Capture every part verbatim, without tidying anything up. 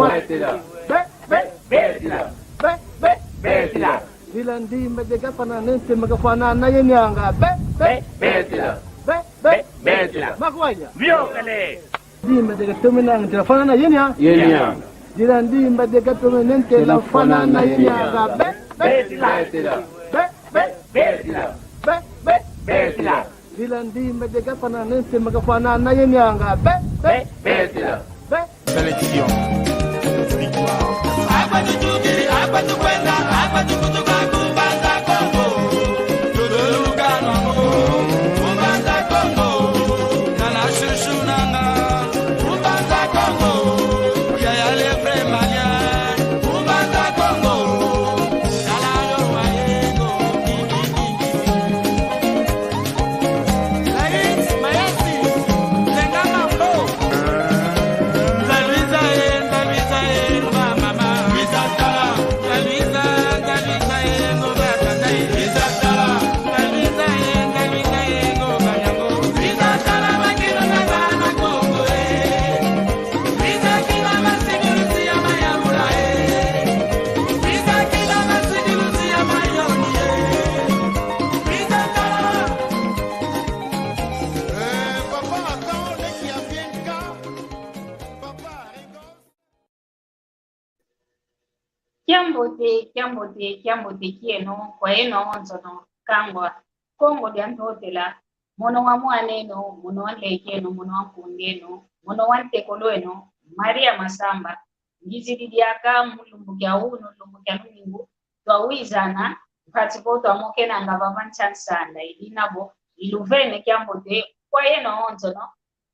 Betila. Be, be, betila. Be, be, betila. Dila ndimba de gafana nente magafana na yenianga. Be, be, betila. Be, be, betila. Makwanya. Vyokale. Ndimba de gatomenanga tela fana na yenia. Yenia. Dila ndimba de gatomenanga tela fana na yenianga. Be, be, betila. Be, be, betila. Be, be, betila. Dila ndimba de gafana nente magafana na yenianga. Be, be, betila. Be. Sélection. Victoire. Akwa tutukidi, akwa tukwenda, akwa tukutuka ku Mbanza Kongo. Tutuluka nwango ku Mbanza Kongo. Nana shushu nanga ku Mbanza Kongo. Yaya le vrai malien ku Mbanza Kongo. Tala yo wayengo. Kiambote, kiambote, kiambote kieno kwa yeno onsono. Kangwa Kongo dia Ntotela, mono wa mwaneno, mono wa nlekeno, mono wa nkundeno, mono wa ntekolweno, Maria Masamba. Ngizidi diaka mu lumbu kia unu, lumbu kia lumingu, twawizana mpasi vo twamokenanga vava ntia nsanda. I dina vo iluvene kiambote kwa yeno onsono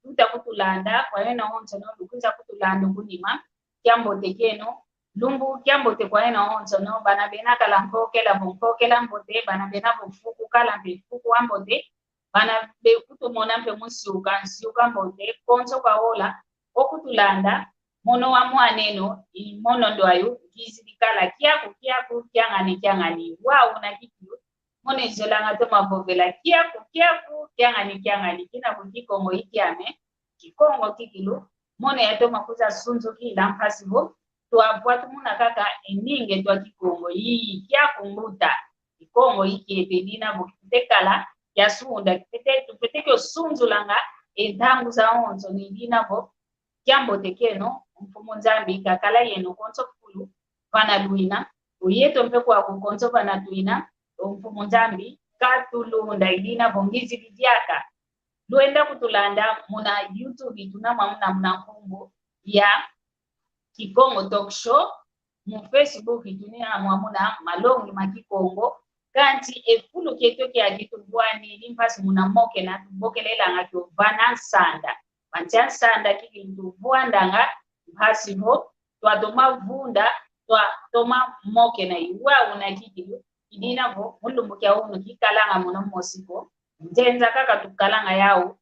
luta kutulanda, kwa yeno onsono lukwiza kutulanda ku nima. Kiambote kieno, lumbu kiambote kwa yeno onsono. Bana bena kala nkokela vo nkokela mbote, bana bena vo fuku kala mpe fuku wa mbote, bana bena kutumona mpe mu nsiuka, nsiuka mbote, konso kwa ola okutulanda. Mono wa mwaneno, i mono ndwayu, ngizidi kala kiaku, kiaku, kiangani, kiangani, wau na kikilu. Mono izolanga toma vovela kiaku, kiaku, kiangani, kiangani, kina ku Kikongo i kiame, Kikongo kikilu. Mono yatoma kwiza sunzukila mpasi vo twavwa tumuna kaka e ndinga eto a Kikongo. Ii, kiaku mbuta, Kikongo i kieto. I dina vo kifwete kala kiasunda, kifwete, tufwete kio sunzulanga e ntangu zawonso. I dina vo kiambote kieno, Mfumu Nzambi kakala yeno konso kulu vana lwina, o yeto mpe kwaku konso vana twina, o Mfumu Nzambi katulunda. I dina vo ngizidi diaka lwenda kutulanda muna YouTube, tuna mwamuna muna nkumbu ya Kikongo Talk Show. Mu Facebook tuna mwamuna Malongi ma Kikongo. Kanti e fulu kieto kiaki tuvwani, i mpasi muna mokena, tubokelelanga kio vana nsanda. Mantia nsanda kikilu tuvwandanga mpasi vo twatoma vunda, twatoma mokena i wau na kikilu. I dina vo mu lumbu kia unu kikalanga mono mosi ko, nzenza kaka tukalanga yau.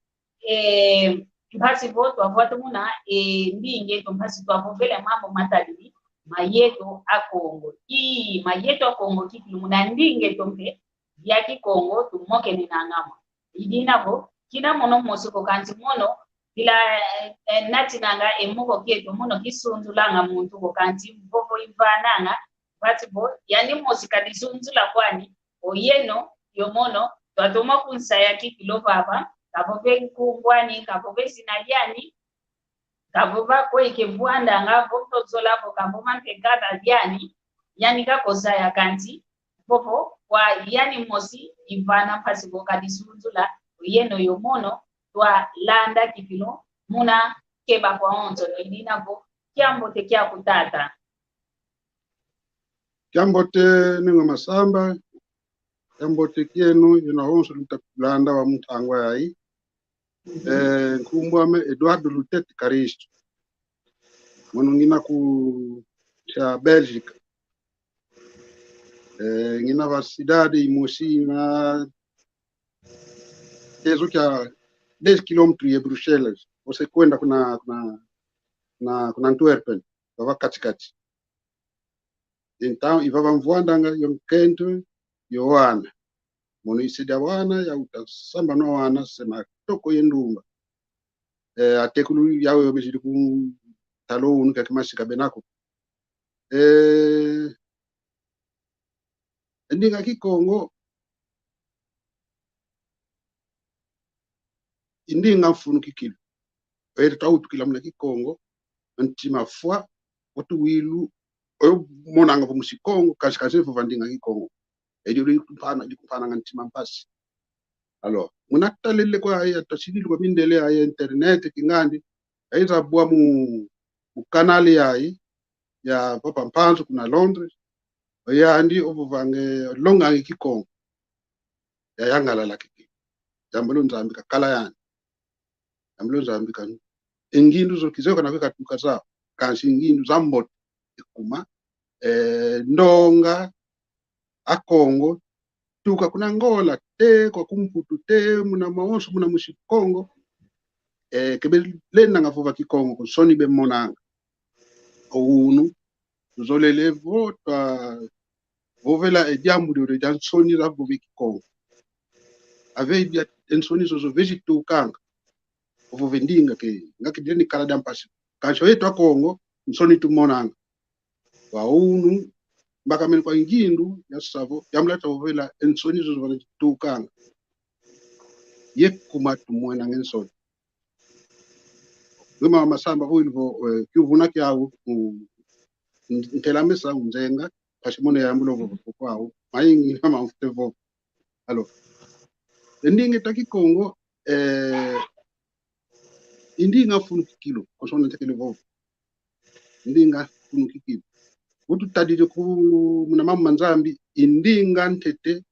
E, mpasi vo twavwa tumuna e ndinga eto, mpasi twavovela mambu matadidi mayeto a Kongo. Ii, mayeto a Kongo kikilu muna ndinga eto mpe ya Kikongo tumokenenanga mo. I dina vo kina mono mosi ko, kanti mono bila, eh, eh, natinanga e moko kieto, mono kisunzulanga muntu ko, kanti mvovo ivananga. Mpasi vo yani mosi kadisunzula kwani, o yeno yo mono twatoma kunsa ya kikilu vava, kavove nkumbu ani, kavove zina diani, kavova kwe kevwandanga, vo ntozola vo kavova mpe kata diani, yani kakozaya, kanti mvovo kwa yani mosi ivana mpasi vo kadisunzula. O yeno yo mono twalanda kikilu muna keba kwa onsono. I dina vo kiambote kiaku tata. Kiambote, nengwa Masamba. Kiambote kieno, yeno awonso luta kulanda wa mu ntangwa yayi. Eh, nkumbu ame Eduardo Lutete Karisto. Mono ngina ku sia Bélgica. Eh, ngina va sidade imosi na tezo kia dez kilómetros ye Bruxelas. Ose kwenda kuna, kuna, na, kuna Antwerpen, vava kati-kati. Então, ivava mvwandanga yo nkento, yo wana. Mono isidi a wana, yauta sambana wana, se matoko ye ndumba. Eh, atekulu yau yo bizidi ku talo unu kiaki masika bena ko. Eh, e ndinga Kikongo, i ndinga mfunu kikilu. Ere twawutukila muna Kikongo, ntima fwa, otu wilu, oyo monanga vo musi Kongo, kansi kansi vova ndinga Kikongo. Edio dikumpana, dikumpananga ntima mpasi. Alors, muna talele kwa aya, tasidili kwa mindele aya, internet, kingandi, aiza bwa mu, mu canal yayi, ya Papa Mpanzu kuna Londres, yandi ovovanga, longangi Kikongo. Yayangalala kiki. Yambula o Nzambi kakala yandi. Yambula o Nzambi kanu. E ngindu zo kizeye kana kwe katuka zau. Kansi ngindu za mbote. Ekuma, eh, ndonga, a Kongo, tuka kuna Angola, te kwa ku Mputu, te muna mawonso, muna musi Kongo, eh, ke belendanga vova Kikongo ko, nsoni bemonanga. O unu, tuzolele vo twavovela e diambu diodio dia nsoni za vova e Kikongo. Ave dia nsoni zozo vezi tukanga. Ovova e ndinga ke, nga ke dia ni kala dia mpasi. Kansi yeto a Kongo, nsoni tumonanga. Wa unu, mbakamene kwa ngindu ya savo, yambula twavovela e nsoni zozo vana ditukanga. Ye kuma tumwenanga e nsoni. Ngema masamba vo ilvo, eh, kiuvuna kiau, mm, n-, ntela mesa unzenga, mpasi mono yambula vo, vo, vo, kwau. Maingi na mamfute vo. Alors, e ndinga eto a Kikongo, eh, i ndinga mfunu kikilu, konso na ntekele vova. Ndinga mfunu kikilu. Vo tutadidi ku muna mambu ma Nzambi, i ndinga ntete,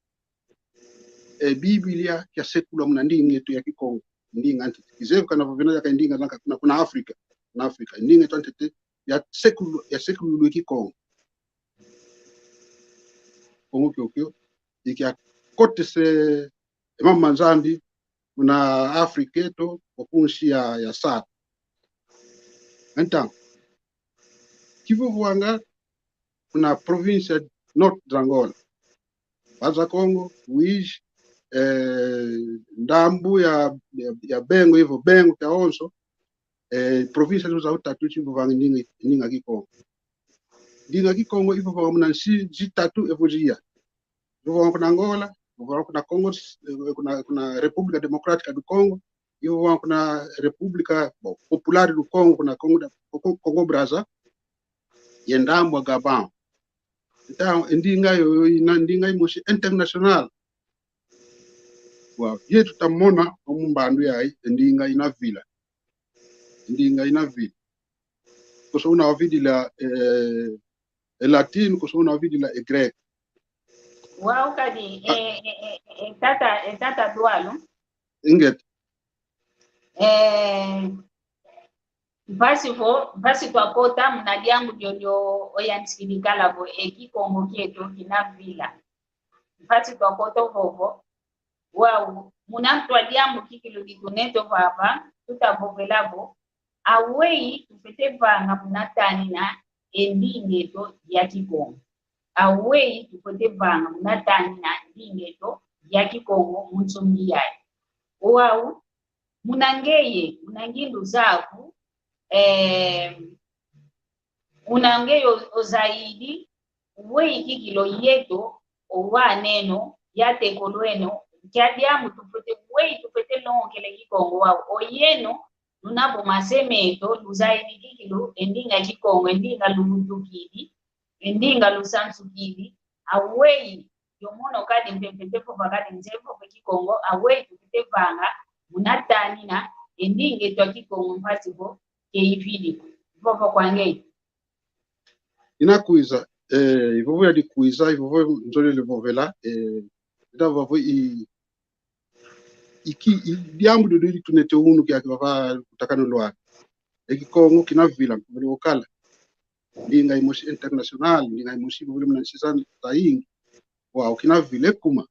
eh, Biblia kiasekulwa muna ndinga eto ya Kikongo. Ndinga ntete. Kizeye kana vovena diaka ndinga zanka kuna, kuna Afrika. Kuna Afrika. Ndinga eto ntete yasekulwa, yasekulwa Kikongo. Kongo kiokio, i kiakotese e mambu ma Nzambi muna Afrika eto, o kunsi ya, ya Sara. Então, kivovwanga kuna província norte de Angola. Baza Kongo, Uíge, eh, ndambu ya, ya, ya Bengo, ivo Bengo kiawonso, eh, província zo za utatu kivovanga ndinga, ndinga Kikongo. Ndinga Kikongo ivovanga muna nsi zitatu evo ziya. Ivovanga kuna Angola, ivovanga kuna Congo, eh, kuna, kuna República Democrática do Congo, ivovanga kuna República, bon, Popular do Congo, kuna Congo da, Congo, Congo Brazza, ye ndambu a Gabão. Então, e ndinga yoyo ina ndinga imosi internacional. Wa, yetu tamona, o mu mbandu yayi, e ndinga ina vila. E ndinga ina vila. Konso una ovidila, eh, e latin, konso una ovidila e grego. Wau kadi, eh, eh, eh, eh, tata, eh, tata Dualu. Ingeta. Eh, mpasi vo, mpasi twakota muna diambu diodio oyantikidi kala vo e Kikongo kieto kina vila. Mpasi twakota vovo, wau, muna ntua diambu kikilu di tunete vava, tutavovela vo, aweyi tufwete vanga muna tanina e ndinga eto ya Kikongo. Aweyi tufwete vanga muna tanina ndinga eto ya Kikongo mu nsumbi yayi. Wau, muna ngeye, muna ngindu zaku, eh, muna ngeye o-, ozayidi, weyi kikilu yeto, owaneno, yatekolweno, nkia diambu tufwete, weyi tufwete longokela Kikongo wau, oyeno, luna vo mase meto, luzayidi kikilu, e ndinga Kikongo, e ndinga luwutukidi, e ndinga lusansukidi, aweyi, yo mono kadi mpe mfwete vova kadi nze mvova Kikongo, aweyi tufwete vanga, muna tanina, e ndinga eto a Kikongo mpasi vo, ke ividi. Vova kwa ngeye. Ina kwiza, eh, ivovo yadi kwiza, ivovo nzolele vovela, eh, ida vovo i, iki, i, diambu diodio di tunete unu kiaki vava kutakanu lwa. E Kikongo kina vila, vili okala. Ndinga imosi internacional, ndinga imosi vili muna nsi zayingi. Wau kina vila e kuma.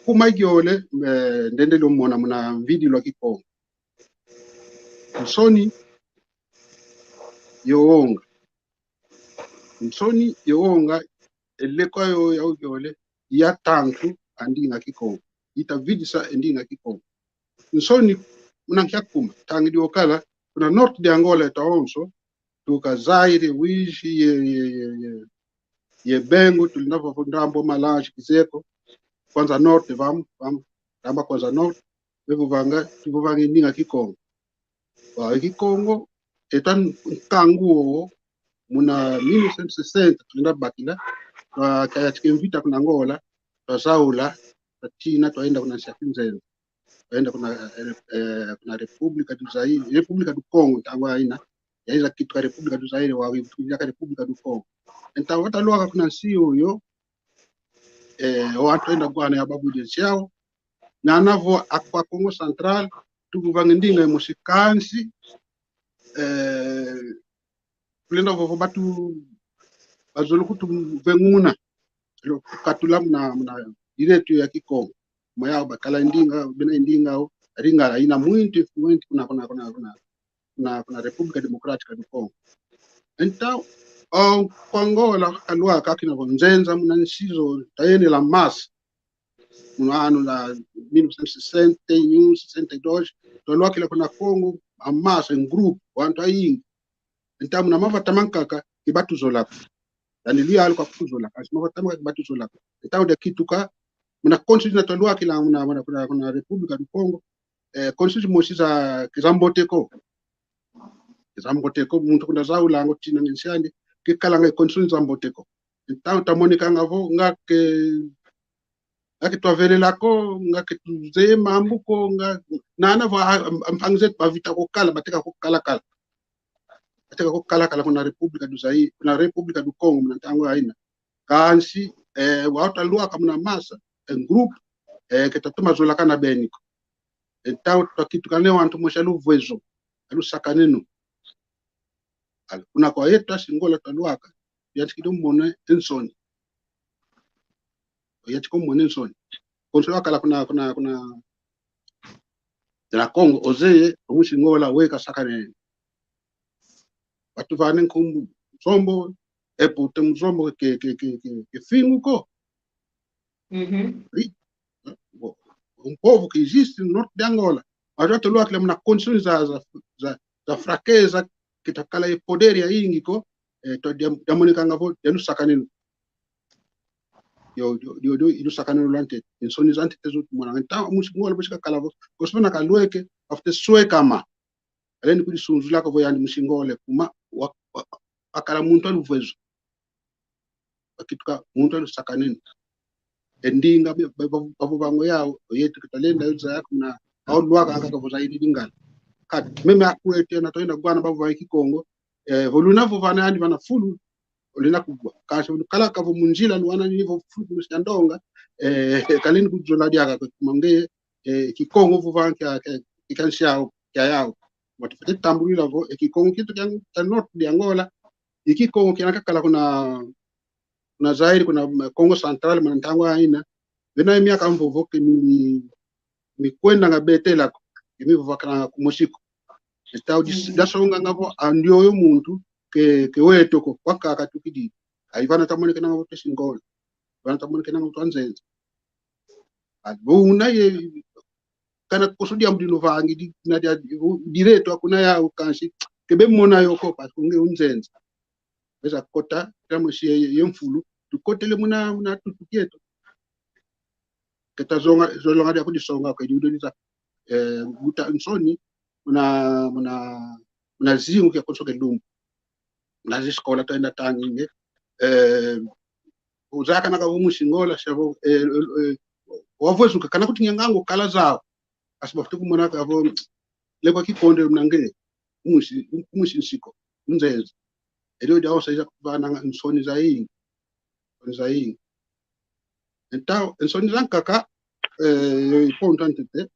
Kuma igiole, eh, ndendele omona muna mvidilwa Kikongo. Nsoni yo wonga. Nsoni yo wonga, e lekwa yo ya ugiole, ya tantu a ndinga Kikongo. Ita vidisa e ndinga Kikongo. Nsoni, muna nkia kuma, tangidi okala, kuna norte de Angola eto awonso, tuka Zaire, Uíge, ye, ye, ye, ye, ye Bengo, tulenda vova ndambu Malange, Kizeko, Kwanza Norte, vamos, vamos, ndambu Kwanza Norte, bevovanga, tuvovanga ndinga Kikongo. Wa, Kikongo, eto nkangu wowo, muna mille neuf cent soixante, tulenda bakila, twa, kayatika mvita kuna Angola, twazaula, twatina, twayenda kuna nsi ya kinzenza. Twayenda kuna, eh, eh, kuna República do Zaire, República do Congo, ntangu ayina, yayiza kituka República do Zaire, wa, tukilaka República do Congo. Entaun, watalwaka kuna nsi yoyo, eh, wantu enda gwana ya babu de nsi yau, nana vo akwa Kongo Central, tuvovanga ndinga imosi kansi, eh, tulenda vova bantu bazolo kutuvenguna. Lo, katula muna, muna direito ya Kikongo. Maya bakala ndinga, bena ndinga, o, Lingala ina muito influente kuna, kuna, kuna, kuna, kuna, kuna República Democrática do Congo. Entaun, o, kwa Angola, kalwaka kina vo nzenza muna nsi zo, tayenela masa. Muna ano na mil novecentos e sessenta e um, sessenta e dois, twalwakila kuna Kongo, amasa, em grupo, wantu ayingi. Entaun, muna mavata mankaka, ke batuzolaka. Daniel Yalo kakutuzolaka, asi mavata mankaka ke batuzolaka. Entaun, diakituka, muna konsi zina twalwakila, muna, muna, muna, muna República do Congo, eh, konsi zimosi za, ke zambote ko. Ke zambote ko, muntu kunda zaulanga otinanga nsi andi, ke kalanga konsi zambote ko. Entaun, tamonikanga vo, nga ke, nga ke twavelela ko, nga ke tuzeye mambu ko, nga, nana vo, a, a, ampangi zeto bavita ko kala, bateka ko kala kala. Bateka ko kala kala kuna República do Zaire, kuna República do Congo, muna ntangu ayina. Kansi, eh, wau twalwaka muna masa, em grupo, eh, ke twatoma zolakana beni ko. Entaun, twakituka ne wantu mosi a luvezo, a lusakaneno. Al-, kuna kwa yeto asi Angola twalwaka, yantikidi mona e nsoni. Yantikidi mona e nsoni. Konso wakala kuna, kuna, kuna, na Kongo, ozeye, o musi Angola, weka sakanene. Batuvana nkumbu Muzombo, e pourtant Muzombo ke, ke, ke, ke, ke fingu ko. Uhum. Ri-, o, um povo que existe no norte de Angola. Mas já te lo aquele na condições za, za, za, za fraqueza, que tá cala e poder aí, indico, eh, to dia, dia monika ngavo, dia lusakaneno. Yo, yo, yo, yo, ilusakaneno lwante, e nsoni zante tezo tumona. Entaun, musi Angola, busika kala vo, kosona kalweke, after sweka ma. Aleni kudisunzulaka vo yandi musi Angola kuma, wa, wa, wakala muntu a luvezo. Wakituka muntu a lusakaneno. E ndinga, be, be, be, bavovanga yau, o yeto ke twalenda yo zaya kuna, au lwaka aka kavoza e Lingala. Kadi, meme aku eto ena twayenda gwana bavova e Kikongo, eh, vo luna vovana yandi vana fulu, olenda kugwa. Kansi vo lukalaka vo mu nzila luwana ni vo fulu kulusi ya ndonga, eh, kaleni kuzola diaka kwe kuma nge, eh, Kikongo vovanga kia, kia, kia nsi yau, kia yau. Watufwete tambulila vo, e Kikongo kieto kia, kia norte de Angola, e Kikongo kiena kakala kuna, kuna Zaire, kuna Kongo Central, muna ntangu ayina. Bena e miaka mvovo ke mi, mi kwendanga betela ko, ke mi vovakana kumosi ko. Entaun, dis-, mhm, dasonganga vo, a ndioyo muntu, ke, ke weto ko, kwa kaka tukidi. Ai vana tamonekenanga vo tusi Angola. Vana tamonekenanga vo twa nzenza. A, vo una ye, kana koso diambu dino vangidi, na dia, direto akuna yau kansi, ke bemona yo ko, parce que nge unzenza. Beza kota, tamo si ye, ye mfulu, tukotele muna, muna tutu kieto. Ke tazonga, zolonga dia kudisonga, ke diudo dita, eh, buta nsoni, muna, muna, muna zingu kia konso ke lumbu. Muna zi escola twayenda tanga nge, eh, uzakanaka vo musi Angola, se vo, eh, eh, eh, wavozuka, kana kuti nge ngangu kala zau. Asi bafwete kumonaka vo, lekwa Kikongo muna nge, kumusi, kumusi nsi ko, unzenza. Elio dia osa iza kuvananga nsoni zayingi, nsoni zayingi. Entaun, nsoni zankaka, eh, yo i ponto antete,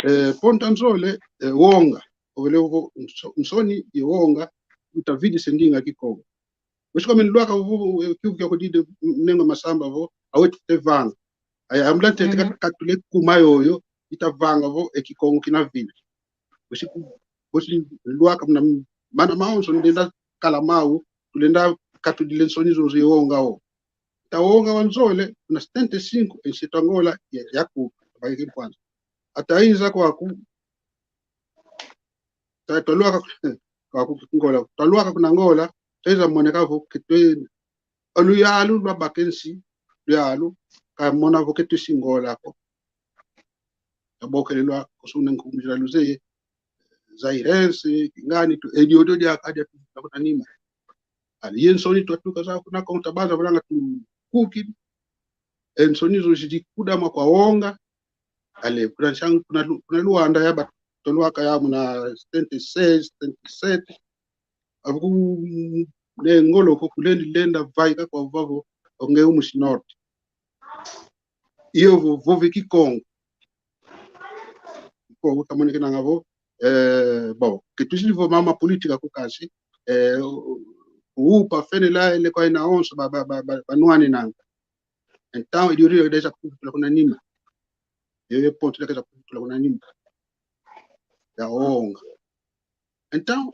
eh, ponto anzole, eh, wonga. Ovele ovo nso-, nsoni ye wonga, utavidisa e ndinga Kikongo. Wesi kwa meni lwaka vo, vo, eh, kiuvu kia kudide, nengo masamba vo, awetu tevanga. Aya, ambula ntete, mhm, ka-, katule kuma yoyo, itavanga vo, e Kikongo kina vina. Wesi ku-, wesi lwaka muna m-, mana mawonso, ndenda kala mau, tulenda katudile nsoni zozo ye wonga wo. Ta wonga wanzole, muna setenta e cinco, e nsi eto Angola, ya, yaku, baike kwanza. Ata inza kwaku, ta, twalwaka, ka ku Angola. Twalwaka kuna Angola, tweza moneka vo ke twe, o luyalu lwabaka e nsi, luyalu, ka mona vo ke twe si Angola ko. Tabokelelwa, kusuna nkumbu zila luzeye, Zairense, kingani tu, e diodio diaka dia tuvutula kuna nima. Ale ye nsoni twatuka zau kuna Kongo, tabaza vo nanga tukukidi. E nsoni zo zidi kudama kwa wonga. Ale, kuna nsangu, kuna Lu-, kuna Luanda ya ba, twalwaka ya muna setenta e seis, setenta e sete. Avuku ne ngolo ko kulendi lenda vaika kwa vava vo, o nge u musi Norte. Iyo vo, vova e Kikongo. Kikongo kamonekenanga vo, eh, bon, ke tuzidi vo mama política ko kansi, eh, u, u, upa fene la ele kwa ina onso ba, ba, ba, ba, banwanenanga. Então, e diodio deza kutuvutula kuna nima. Yo, yo ponto deza kutuvutula kuna nima. Ya wonga. Então,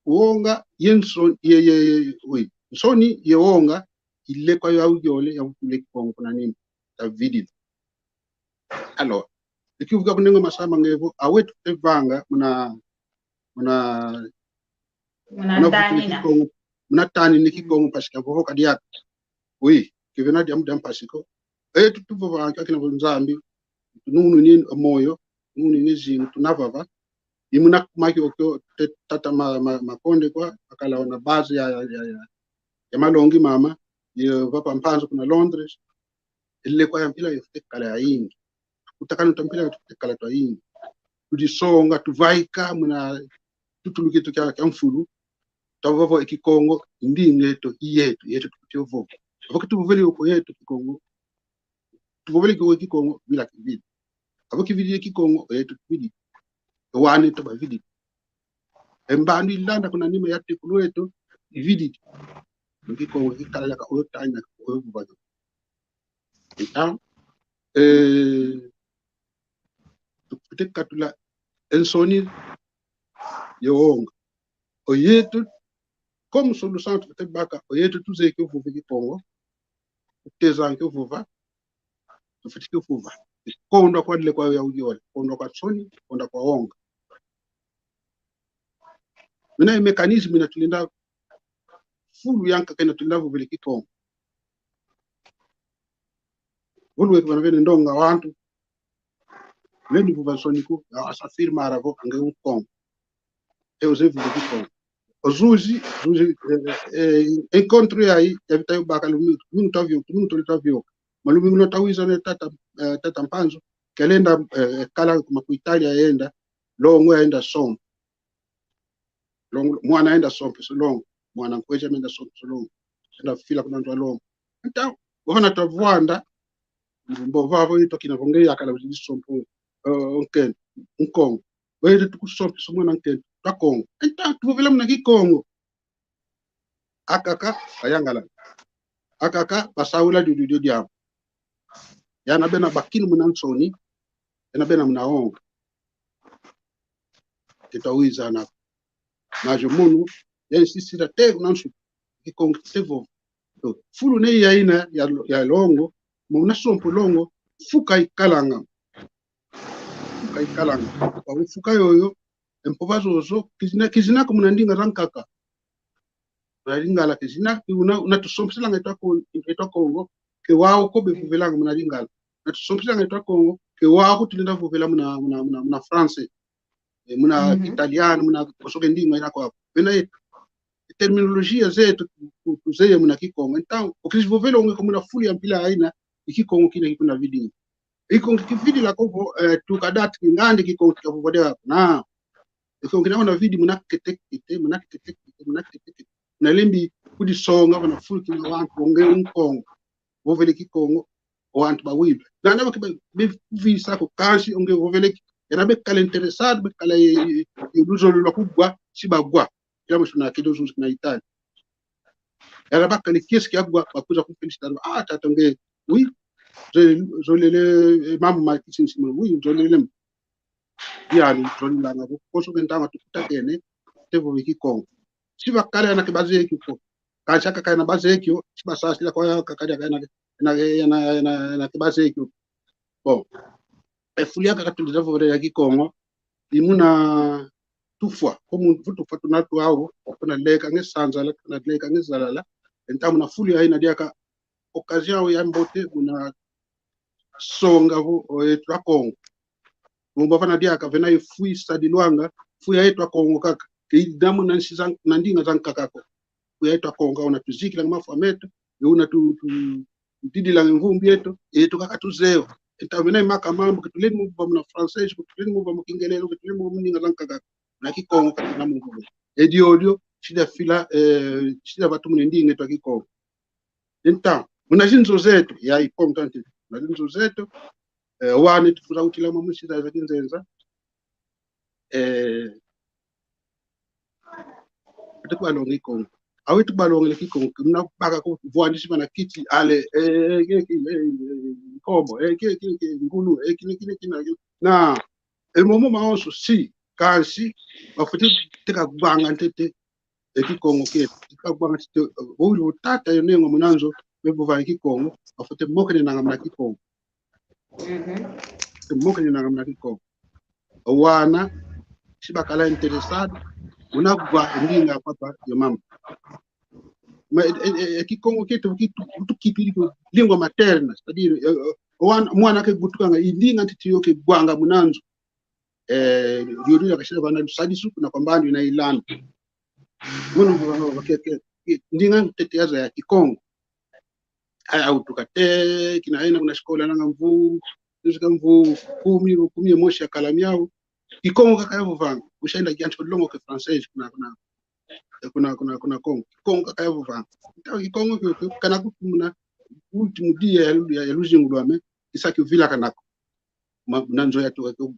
wonga, ye nsoni, ye, ye, ye, oui. Nsoni, ye wonga, ilekwa yau yole, yau vutula e Kikongo kuna nima. Tavididi. Alors, ikivuka kunengo masama nge vo, awetu tuvanga, muna, muna, muna vutula e Kikongo, muna tanina e Kikongo, parce que vova kadiaka. Oui, ke vena diambu dia mpasi ko. E, tu, tuvova anka kina vo Nzambi, tununu ni moyo, tununu ni zingu, tuna vava. I muna kuma kiokio, te, tata ma, ma, Makonde kwa, akala ona base ya, ya, ya, ya, ya malongi mama, ye papa Mpanzu kuna Londres. Ilekwa ya mpila yo fwete kala yayingi. Tutakanu twa mpila yo fwete kala twayingi. Tudisonga, tuvaika, muna tutulu kieto kia, kia mfulu. Twavova e Kikongo, ndinga eto, i yeto, yeto tukutio vova. Avo ke tuvovele oko yeto Kikongo. Tuvovele kio Kikongo, vila kividi. Avo kividi e Kikongo, yeto tuvidi. Wana eto bavidi. E mbandu ilanda kuna nima ya tekolo eto, ividi. Kikongo kikala laka oyo tanya, oyo vova. Então, eh, tufwete katula e nsoni ye wonga. O yeto, como solução tufwete baka, o yeto tuzeye kio vova e Kikongo, tutezanga kio vova, tufwete kio vova. Kondwa kwa lekwa yau yole, kondwa kwa nsoni, kondwa kwa wonga. Mina e mécanisme ina tulenda, fulu yankaka ina tulenda vovele Kikongo. Vulu weke vana vene ndonga wantu. Lendi vova nsoni ko, a, a s'affirmar vo, a nge u Nkongo. E uzeye vova Kikongo. O zuzi, zuzi, eh, eh, encontro yayi, ya vita yo baka lumingu, lumingu twavio, lumingu tole twavio. Ma lumingu luna twawiza ne tata, eh, tata Mpanzu, kelenda, eh, kala kuma ku Italia yenda, longo yenda sompa. Longo, mwana yenda sompa so longo, mwana nkwezi yenda sompa so longo, yenda fila kuna nzo a longo. Então, vana twavwanda, mbo vavo ito kina vo nge yakala uzidi sompa, eh, nkento, Nkongo. Wewe tukusompa so mwana nkento, twa Kongo. Então, tuvovela muna Kikongo. Akaka, bayangalala. Akaka, basaula dio, dio, dio diambu. Yana bena bakinu muna nsoni, yana bena muna wonga. Ke twawizana. Majo mono, ya insistir até kuna nsuka. Kikongo kite vova. Donc, fulu ne ya ina ya, ya longo, muna sompa longo, fuka ikalanga. Fuka ikalanga. Kwa fuka yoyo, e mpova zozo, kizina, kizina ko muna ndinga zankaka. Muna Lingala kizina, una, una tusompeselanga eto a Kon-, eto a Kongo, ke wau ko bevovelanga muna Lingala. Una tusompeselanga eto a Kongo, ke wau ko tulenda vovela muna, muna, muna, muna français. Eh, muna italiano, muna kosoke ndinga ina kwa. Bena yeto. E terminologia zeto tu, tu, tuzeye muna Kikongo. Então, o kizivovela onge ko muna fulu ya mpila aina, i Kikongo kina kikuna vidingi. I Kikongo kividila ko vo, eh, tuka dati kingandi Kikongo kikavovwa de wako. Na. I Kikongo kina muna vidi muna kete kete, muna kete kete, muna kete kete. Na lembi kudisonga vana fulu kina wantu, onge Nkongo. Vovele Kikongo, o wantu bawila. Nana baki ba, bevisa ko kansi onge vovele ki. Yana bekala interessado, bekala ye, ye, ye luzolo lwa kugwa, si bagwa. Ila musuna kido zuzi kuna Italia. Yana bakala kiesi kiagwa, bakuza kufelicita. Ah, tata nge, oui. Zo, zolele, eh, mambu ma kisinsi, oui, zolele. Diani, zolelanga, kosoke ntangwa tukutakene, tevova Kikongo. Si bakala yana ke bazeye kio ko. Kansi akaka yana bazeye kio, si basasila kwa akaka diaka yana, yana, yana, yana, yana ke bazeye kio. Bon. E fulu yakaka tulenda vovela ya Kikongo, i muna tufwa, ko mu-, vo tufwa tuna twau, tuna leka nge sanzala, tuna leka nge zalala. Enta muna fulu yayi na diaka occasion ya mbote muna songa vo, o, yeto Akongo. Mumba vana diaka vena ye fu isadilwanga, fu ya yeto Akongo kaka. Ke ina muna nsi za, na ndinga zankaka ko. Fu ya yeto Akongo, una tuzikila mafu meto, ye una tu, tu, tudidila mvumbi yeto, yeto kaka tuzeye. Enta vena ye maka mambu, ke tulendi mu vova muna francês, ke tulendi mu vova mu kingelelo, ke tulendi mu vova mu ndinga zankaka. Na Kikongo kaka na mu vova. E diodio, sida fila, eh, sida vatu muna ndinga yeto Kikongo. Enta, muna zinzo zeto, ya importante, muna zinzo zeto, eh, wana tufwila utila mwa mu nsi za kinzenza, eh, ete kubalonga Kikongo. Aweto kubalongele Kikongo, muna baka ko vwandisi bana kiti, ale, eh, eh, ke, ke, eh, eh, nkombo, eh, ke, ke, ke, ngulu, eh, kina, kina, kina, kina. Na, e momo mawonso si, kansi, bafwete teka vanga ntete, e Kikongo kieto. Teka vanga ntete, eh, uli utata yo nengo muna nzo, bevovanga Kikongo, bafwete mokenenanga muna Kikongo. Mhm. Bafwete mokenenanga muna Kikongo. Wana, si bakala interesado, muna vwa ndinga papa yo mama. Ma, e, e, e, e Kikongo kieto, kitu, tukipili ko lingua materna, c'est-à-dire, eh, eh, wana, mwana ke butukanga, i ndinga ntete yo ke vwanga muna nzo. Eh, diodio ya kasila vana lusadisu, kuna kwa mbandu ina ilanda. Mono mvova, mvova, ke, ke, ke, ndinga ntete yazaya Kikongo. Aya, autuka te, kina ena kuna sikola nanga mvu, tusika mvu kumi, kumi ye mosi ya kala miau. Kikongo kaka yavovanga, usaenda kiancho longoka francês kuna, kuna, kuna, kuna, kuna Kongo. Kikongo kaka yavovanga. Ntao Kikongo kio, kio, kana kutu muna último dia ya, ya, ya luzingu lwame, kisa kio vila kanako. Ma, muna nzo yatuka kio,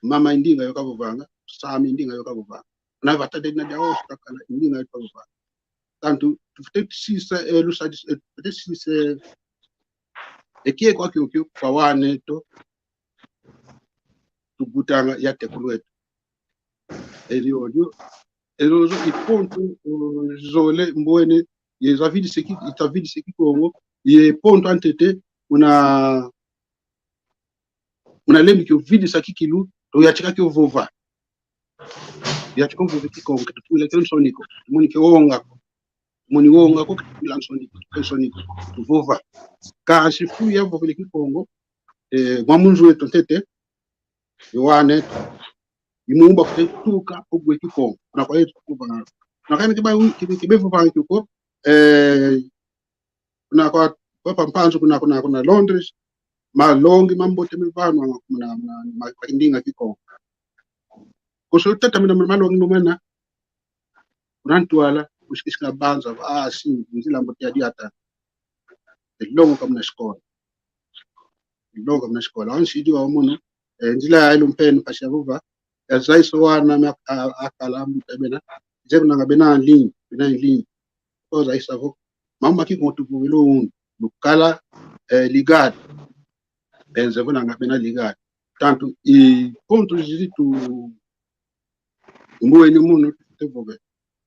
mama i ndinga yo kavovanga, sami i ndinga yo kavovanga. Na vata de na diawonso kakala i ndinga yo kavovanga. Tantu, tufwete sisa, eh, lusadi, eh, tufwete sisa, eh, e kieko kiokio kwa wana eto, tubutanga ya tekulu eto. E diodio, e diodio i ponto, eh, zole mbwene, ye zavidisa ki, itavidisa Kikongo, ye ponto a ntete, una, una lembi kio vidisa kikilu, to yatika kio vova. Yatika vova Kikongo, ke tutuila kio nsoni ko, moni kio wonga ko. Moni wonga ko, ke tutuila nsoni ko, kio nsoni ko, tuvova. Kansi fu yavovele Kikongo, eh, mwa mu nzo eto ntete, i wana eto, i mumba fwete tuka ogwe Kikongo. Na kwa yeto kuba. Na kwa yeto kiba, kibe, kibe vovanga kio ko, eh, kuna kwa Papa Mpanzu kuna, kuna, kuna Londres, malongi mambote mevanwanga kuna, kuna, ma, ma ndinga Kikongo. Koso tata mina malongi mo mana, kuna ntwala, kusikisika banza, ah, si, nzila mbote ya diata. E longoka muna sikola. E longoka muna sikola. Ansidi wa mono, eh, nzila ya ilu mpeni mpasi ya vova, yazayisa wana me a, a, akala mbuta bena, zekunanga bena en ligne, bena en ligne. Ko zayisa vo, mama Kikongo tuvovele unu, lukala, eh, ligado. Benze vo nanga bena ligado. Tantu i ponto zizi tu mbwene mono tuvove.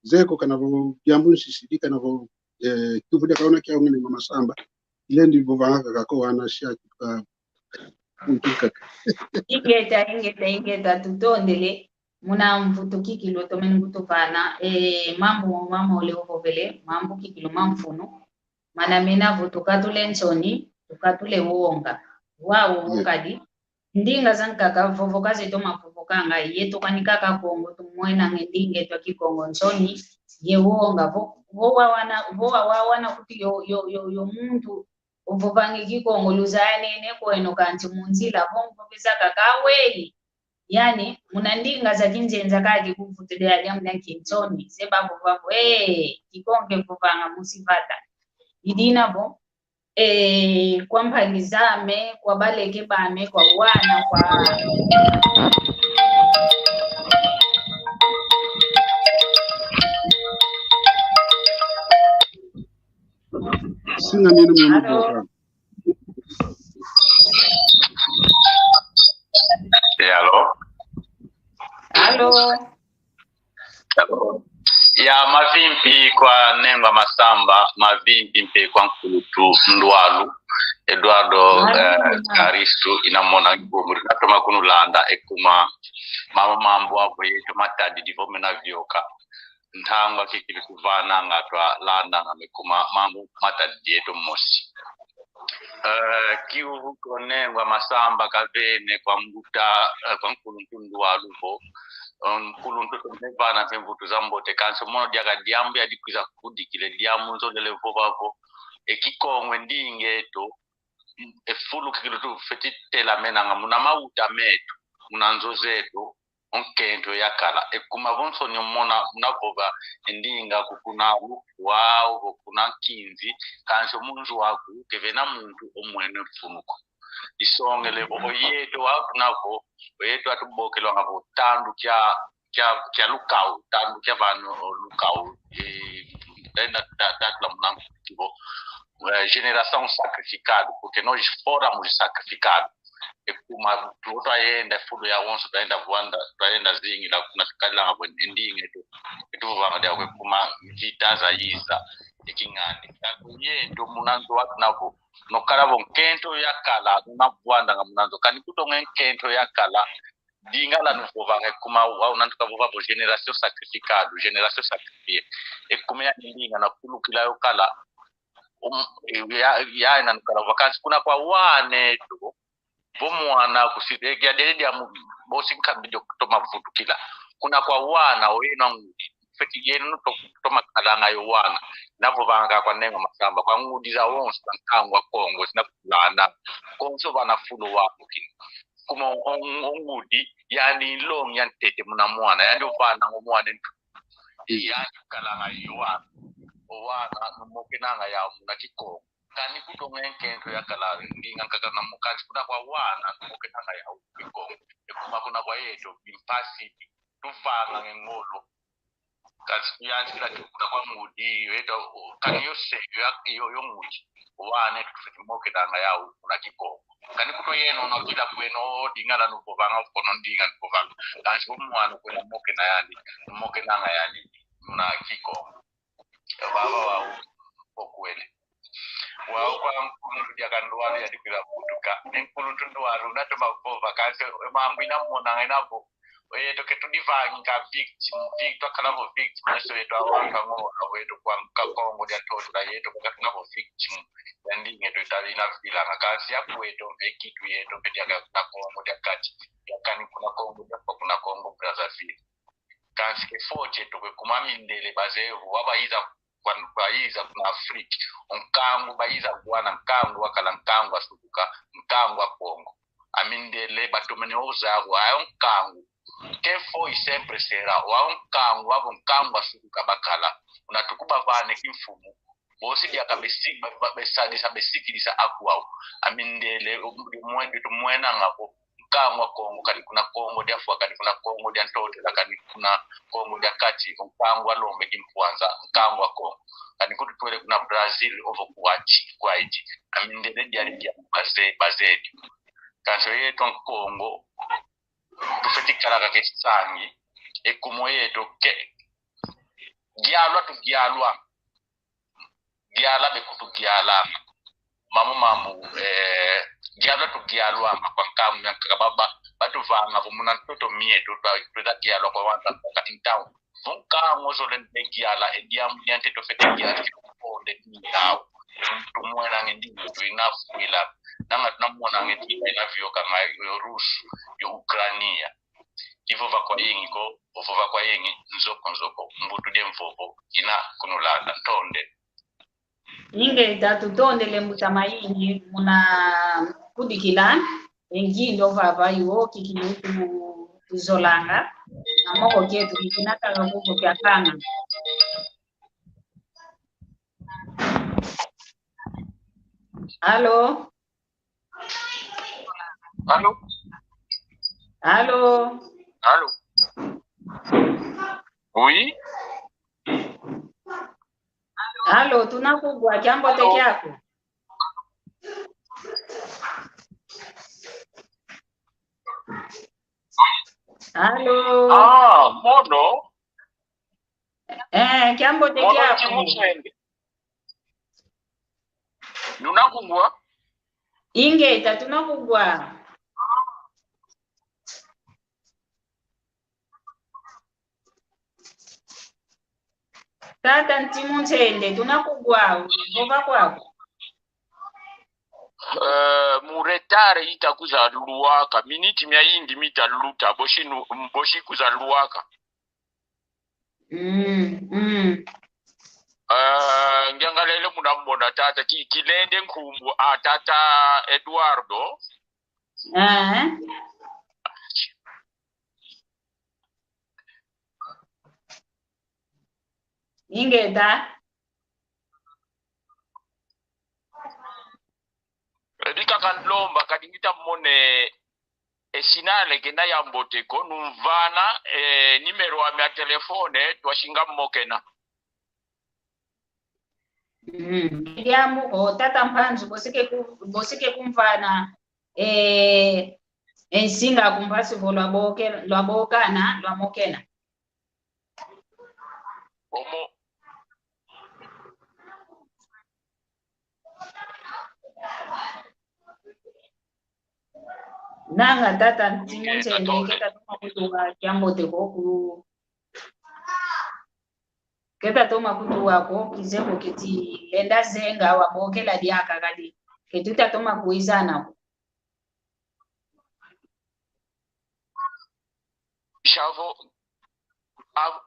Zeko kana vo diambu nsisidi kana vo, eh, tuvude kaona kia ungene mama Samba. Ilendi vovanga kaka ko wana sia kituka. Ingeta, ingeta, ingeta, tutondele. Muna mvutu kikilu otomene kutuvana, eh, mambu mama ole ovovele, mambu kikilu mamfunu. Mana mena vo tukatule nsoni, tukatule wonga. Wau wokadi. Ndinga zankaka vovoka zeto mavovokanga, yeto kani kaka Kongo tumwenange ndinga eto Kikongo nsoni, ye wonga. Vo, vo wawana, vo wawana kuti yo, yo, yo, yo muntu ovovangi Kikongo luzaya nene kweno kanti mu nzila, vo mvovesa kaka weli. Yani, muna ndinga za kinzenza kaki kuvutule adia muna kinsoni, se bavova vo, eh, Kikongo kevovanga musi vata. Idina vo, eh, kwa mpangi zame, kwa baleke bame, kwa wana, kwa Singa nini mimi. Allô? Eh, allô? Allô? Allô? Ya, mavimpi kwa Nengwa Masamba, mavimpi mpe kwa nkulutu Ndwalu. Eduardo, eh, Karistu, ina mona ngi bumuri, natoma kunulanda, ekuma, mama mambu avo yeto matadidi vo mena vioka. Ntangwa kikili kuvananga twalandanga, mekuma mambu matadidi yeto mosi. Eh, kiuvu kio nengwa masamba kavene kwa mbuta, eh, kwa nkuluntu Ndualu vo, eh, nkuluntu, tumevana mpe mvutu za mbote, kansi mono diaka diambu yadi kwiza kudikile, diambu nzolele vova vo, e Kikongo e ndinga eto, e fulu kikili tufeti telamenanga muna mauta meto, muna nzo zeto, o nkento yakala. Ekuma vo nsoni omona, muna vova e ndinga ku kuna Lufwa, ovo kuna Nkinzi, kansi o mu nzo aku, kevena muntu omwene mfunu ko. Isongele vo, oyeto wau tuna vo, oyeto atubokelwanga vo tandu kia, kia, kia lukau, tandu kia vana o lukau, eh, tenda ta, ta, tula muna nkuti vo, eh, génération sacrificada, porque nós fôramos sacrificados. Ekuma, tuvo twayenda, fulu yawonso, twayenda vwanda, twayenda zingila, kuna tukalanga vo e ndinga eto, etu vanga dia kwe kuma vita zayiza, e kingani. Kansi oyeto muna nzo wau tuna vo, nokala vo nkento yakala, nuna vwandanga muna nzo. Kani kutonga nkento yakala, ndinga la nuvovanga, ekuma wau nantu kavova vo génération sacrificado, génération sacrifiée. Ekuma ya ndinga nakulukila yo kala, um, ya, ya ina nukala vacances kuna kwa wana eto, vo mwana kusite, ya dele dia mu-, bosi nkambi dio kutoma vutukila. Kuna kwa wana, oyeno angudi, feti yeno to-, toma kalanga yo wana. Navovanga kwa nengwa masamba, kwa ngudi zawonso, kwa nkangu wa Kongo, sina kulanda. Konso vana fulu wa mukini. Kuma o-, o-, o ngudi, yandi nlongi ya ntete muna mwana, yandi ovananga o mwana ntu. Yandi kalanga yo wana. O wana, numokenanga yau muna Kikongo. Kani kutonga nkento yakala, ndinga nkaka na mukansi, kuna kwa wana, numokenanga yau Kikongo. Ekuma kuna kwa yeto, bimpasi, tuvanga nge ngolo. Kansi kuyantikila ti kuna kwa ngudi, yo eta, o, kani yo se, yo ya, yo, yo ngudi. Wana eto tufeti mokenanga yau kuna Kikongo. Kani kuto yeno, no kila kweno, ndinga la nuvovanga, kono ndinga nuvovanga. Kansi vo mwana kwena mokena yandi, mokenanga yandi muna Kikongo. Vava wau, okwele. Wau kwa nkuluntu dia ka Ndualu yadi kwila vutuka. Ni nkuluntu Ndualu, natoma vova, kansi, mambu ina monanga ina vo. Oyeto ke tudivangi nga victim, victim, twakala vo victim, yeso yeto awantu ango, oyeto kwa nka Kongo dia Ntotila yeto, kwa katuna vo victim, ya ndinga eto itali ina vilanga, kansi ya kweto, mpe kitu yeto, mpe dia ka kuna Kongo dia Kati, ya kani kuna Kongo dia, kwa kuna Kongo Brazzaville. Kansi ke foti eto kwe kuma mindele bazevo, wa bayiza kwa, bayiza kuna Afrique. O nkangu bayiza wana, nkangu wakala, nkangu asukuka, nkangu wa Kongo. Amindele batomene ozavo, ayo nkangu. Quem foi sempre será. Wa o nkangu, avo nkangu asukuka bakala. Una tukuba vane kimfumu. Bosi diaka besi-, ba-, ba-, besadisa, besikidisa akwau. Amindele, mwe-, tumwenanga vo nkangu wa Kongo, kadi kuna Kongo dia Fwa, kadi kuna Kongo dia Ntotela, kadi kuna Kongo dia Kati, nkangu wa Lombe Kimpwanza, nkangu wa Kongo. Kadi kututwele kuna Brazil, ovo kuwati, kwaiti. Amindele diali dia baze-, bazedi. Kansi yeto Nkongo, tufeti kala kaka kisangi, ekuma yeto ke, dialwa tudialwa. Diala bekutu diala. Mamu, mamu, eh, diala tudialwa, ma kwa nkamu ya nkaka baba, batuvanga vo muna ntoto mieto, twa, tweza dialwa kwa wanza, kwa kati ntau. Vo nkangu ozole nde diala, e diambu diante tufeti diala, kitu kuponde ni nau. Tumwena nge ndi, tuina fuila. Nanga tunamona nge ndi, ina vioka nga yo Rus, yo Ukrania. Ivova kwa yingi ko, ovova kwa yingi, nzoko nzoko, mbutu dia mvovo, ina kunulanda, ntonde. Ingeta, tutondele mbuta mayingi, muna kudikila, e ngindu ovava yo, kikili tu-, tuzolanga, na moko kieto, kikina kaka kuko kiakanga. Alo? Allô? Allô? Allô? Allô? Oui? Allô, tuna kugwa, kiambote kiaku. Allô? Ah, mono? Eh, kiambote kiaku. Mono kimusenge. Nuna kugwa? Ingeta, tuna kugwa. Tata Ntimu Ntende, tuna kugwa, vova kwaku. Eh, mu retard ita kuza lwaka, miniti mia yingi mita luta, bosi nu-, bosi kuza lwaka. Mm, mm. Eh, ngiangalele muna mona tata, ki-, kilende nkumbu a tata Eduardo. Eh. Ingeta. Edi kaka nlomba, kadi ngita mone e sinal kena ya mbote ko, numvana e nimero ame ya telefone, twasinga mo kena. Mm. Diambu ko, tata Mpanzu, bosi ke ku-, bosi ke kumvana, eh, e nsinga ku mpasi vo lwaboke-, lwabokana, lwamokena. Omo. Nanga tata Ntimu Ntende, keta toma kutuwa kia mbote ko ku-, keta toma kutuwa ko, kize ko keti lenda zenga wabokela diaka kadi. Keti tuta toma kwizana ko. Shavo. Av-,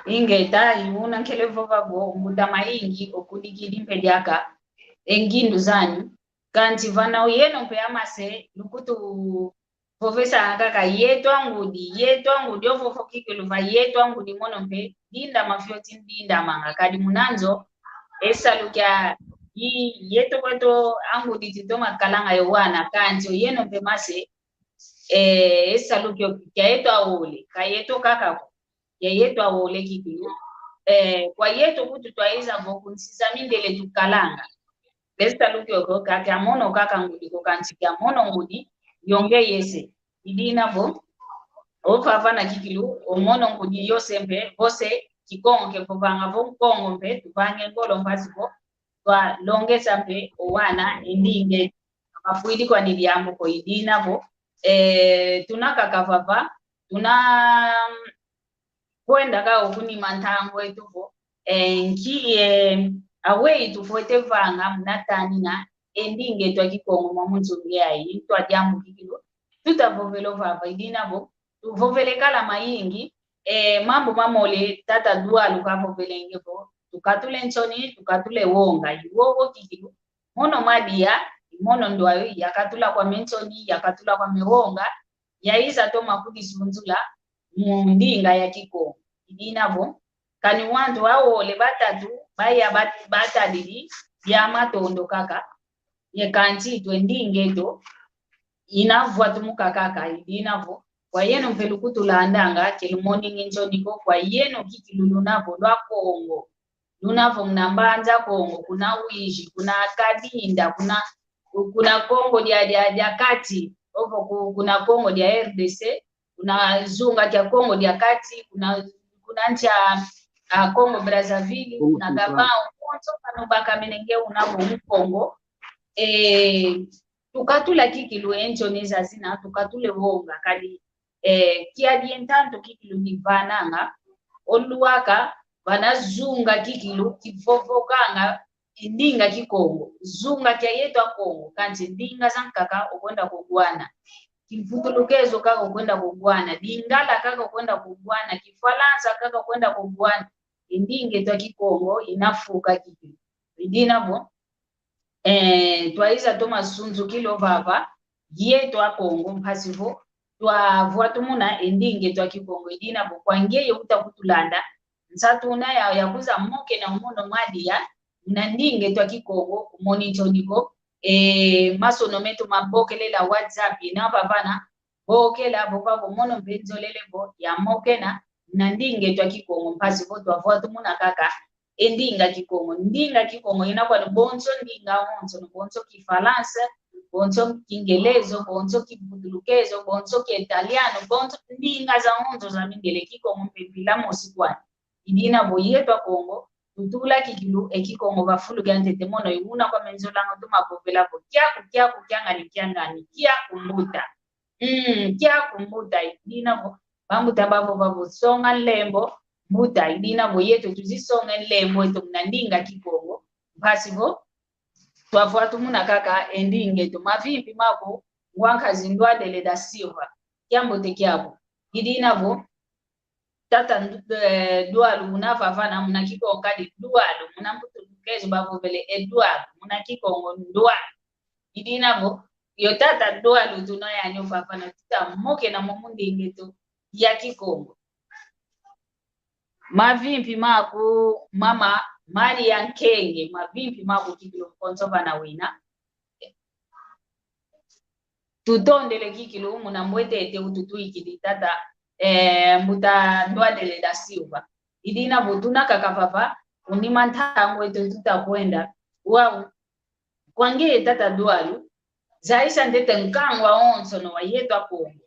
Ingeta, i una nkele vova vo, mbuta mayingi okudikidi mpe diaka e ngindu zani. Kansi vana oyeno mpe amase, lukutu vovesa kaka yeto angudi, yeto angudi, ovo vo kikilu va yeto angudi mono mpe, dinda mafioti ndinda manga, kadi muna nzo, e salu kia, i, yeto kweto angudi titoma kalanga yo wana, kansi oyeno mpe mase, eh, e salu kio, kia yeto awole, ka yeto kaka ko. Ya yeto awole kikilu. Eh, kwa yeto kutu twaiza vo ku nsi za mindele tukalanga. E salu kiokio ka kia mono kaka ngudi ko, kansi kia mono ngudi yo nge yese. I dina vo, ovavana kikilu, o mono ngudi yose mpe, vose, Kikongo ke vovanga vo Nkongo mpe, tuvange ngolo mpasi vo twalongesa mpe o wana e ndinga eto. Kafwidi kwani diambu ko, i dina vo, eh, tuna kaka vava, tuna, mm, kwenda kaka okunima ntangu eto vo, eh, nki, eh, aweyi tufwete vanga muna tanina e ndinga eto a Kikongo mwa munsungi ayi, ntwa diambu kikilu tuta vovela ovava. I dina vo, tuvovele kala mayingi, eh, mambu mamole tata Dualu kavovelenge vo, tukatule nsoni, tukatule wonga. I wowo kikilu, mono mwadia, i mono ndwayo, yakatula kwame nsoni, yakatula kwame wonga, yaiza toma kudisunzula mu ndinga ya Kikongo. I dina vo, kani wantu awole batatu, baya bat-, batadidi, bia matondo kaka, ye kansi itwe ndinga eto, ina vwatumuka kaka. I dina vo, kwa yeno mpe lukutulandanga, ke lumoningi nsoni ko, kwa yeno kikilu luna vo lwa Kongo. Luna vo muna Mbanza Kongo, kuna Uíge, kuna Cabinda, kuna, kuna Kongo dia, dia, dia Kati, ovo ku-, kuna Kongo dia R D C, kuna zunga kia Kongo dia Kati, kuna, kuna nsi a, a, Congo Brazzaville, Congo kuna Central. Gabão, konso kanu bakamenenge una vo Mukongo. Eh, tukatula kikilu e nsoni zazina, tukatule wonga, kadi, eh, kiadi e ntantu kikilu nivananga, o lwaka, vana zunga kikilu kivovokanga e ndinga Kikongo, zunga kia yeto Akongo, kansi ndinga zankaka okwenda kugwana. Kimvutulukezo kaka okwenda kugwana, Lingala kaka okwenda kugwana, Kifalansa kaka okwenda kugwana. E ndinga eto a Kikongo ina fuka kikilu. I dina vo, eh, twaiza toma sunzukila ovava, yeto Akongo, mpasi vo twavwatumuna e ndinga eto a Kikongo. I dina vo, kwa ngeye uta kutulanda, nsatu una ya, ya kuza mokena o mono mwadia, muna ndinga eto a Kikongo, kumoni nsoni ko, eh, masono meto mabokelela WhatsApp, ina vavana, bokela, vova vo mono mpe nzolele vo, ya mokena, muna ndinga eto a Kikongo, mpasi vo twavwatumuna kaka e ndinga Kikongo. Ndinga Kikongo ina kwani bonso ndinga onso, bonso Kifalansa, bonso Kingelezo, bonso Kivutulukezo, bonso Kiitaliano, bonso ndinga zawonso za mindele, Kikongo mpe mpila mosi kwani. I dina vo yeto Akongo, tutula kikilu e Kikongo va fulu kiantete. Mono i una kwame nzolanga toma vovela vo kiaku, kiaku, kiangani, kiangani, kiaku mbuta. Mm, kiaku mbuta, i dina vo bambuta bavova vo songa nlembo mbuta, i dina vo yeto tuzisonga nlembo eto muna ndinga Kikongo. Mpasi vo twavwa tumuna kaka e ndinga eto. Mavimpi maku ngwa nkazi Ndwadele da Silva. Kiambote kiaku. I dina vo tata Ndu-, eh, Dwalu una vavana muna Kikongo kadi Dwalu, muna Mputulukezo bavovele Edwalu, muna Kikongo Ndwalu. I dina vo yo tata Dwalu tuna yani ovavana, tuta mokena mo mu ndinga eto ya Kikongo. Mavimpi maku mama Maria Nkenge, mavimpi maku kikilu konso vana wina. Tutondele kikilu muna mbwetete ututwikidi tata, eh, mbuta Ndwadele da Silva. I dina vo tuna kaka vava kunima ntangu eto tuta kwenda. Wau, kwa nge tata Dwalu, zayisa ntete nkangu awonsono wa yeto Akongo.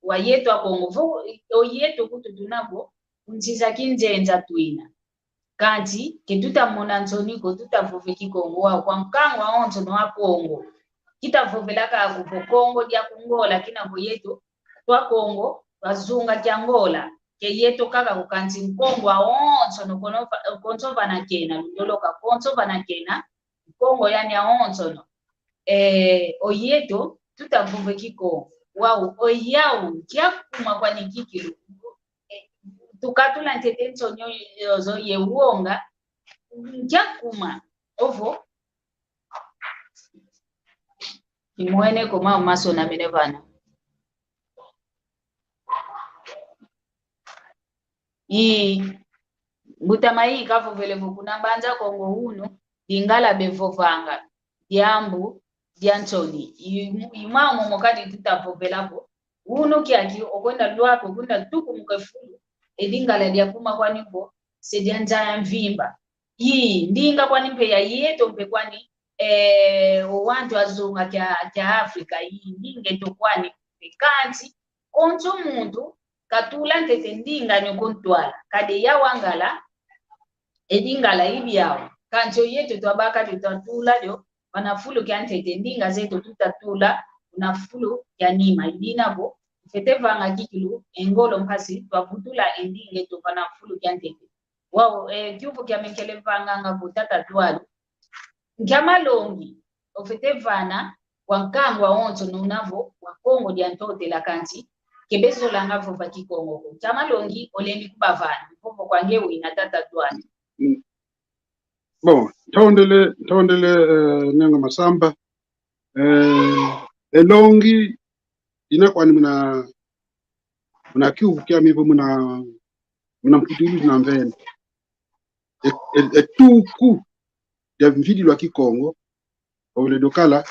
Wa yeto Akongo. Vo, o yeto kutu tuna vo, kunsi za kinzenza twina. Kansi, ke tuta mona nsoni ko, tuta vova e Kikongo wau kwa nkangu awonsono wa Kongo. Kita vovela kaka vo Kongo dia ku Ngola, kina vo yeto twa Kongo, twazunga kia Ngola. Ke yeto kaka ko, kansi Nkongo awonsono kono va-, konso vana kena, lundoloka konso vana kena, Nkongo yani awonsono. Eh, o yeto tuta vova e Kikongo. Wau, o yau, kia kuma kwani kikilu. Eh, tukatula ntete nsoni yozo ye wonga. Kia kuma, ovo. Imwene ko mau masonamene vana. I, mbuta Mayi kavovele vo kuna Mbanza Kongo unu, Lingala bevovanga, diambu dia nsoni. I, i mau momo kadi tuta vovela vo, unu kiaki okwenda lwaka, okwenda tukumuka e fulu, e Lingala dia kuma kwani vo se dia nza ya mvimba. I ndinga kwani mpe ya yeto mpe kwani, eh, o wantu azunga kia, kia Afrika, i ndinga eto kwani mpe. Kansi, konso muntu katula ntete ndinga ni kuntwala. Kadi ya wangala, e Lingala i diau. Kansi o yeto twabaka dio twatula dio vana fulu kiantete, ndinga zeto tuta tula vana fulu kia nima. I dina vo, tufwete vanga kikilu e ngolo mpasi twavutula e ndinga eto vana fulu kiantete. Wau, eh, kiuvu kiame nkele vanganga vo tata Dwalu. Nkia malongi ofwete vana kwa nkangu awonsono una vo wa Kongo dia Ntotela kansi ke bezolanga vova Kikongo ko? Nkia malongi olendi kubavana? Mvovo kwa nge wina tata Dwalu. Mm. Bon, ntondele, ntondele, eh, Nengo Masamba. Eh, e longi ina kwani muna, muna kiuvu kiame vo muna, muna mputuluzi na mvene. E, e, e tuku dia mvidilwa Kikongo, ovele dio kala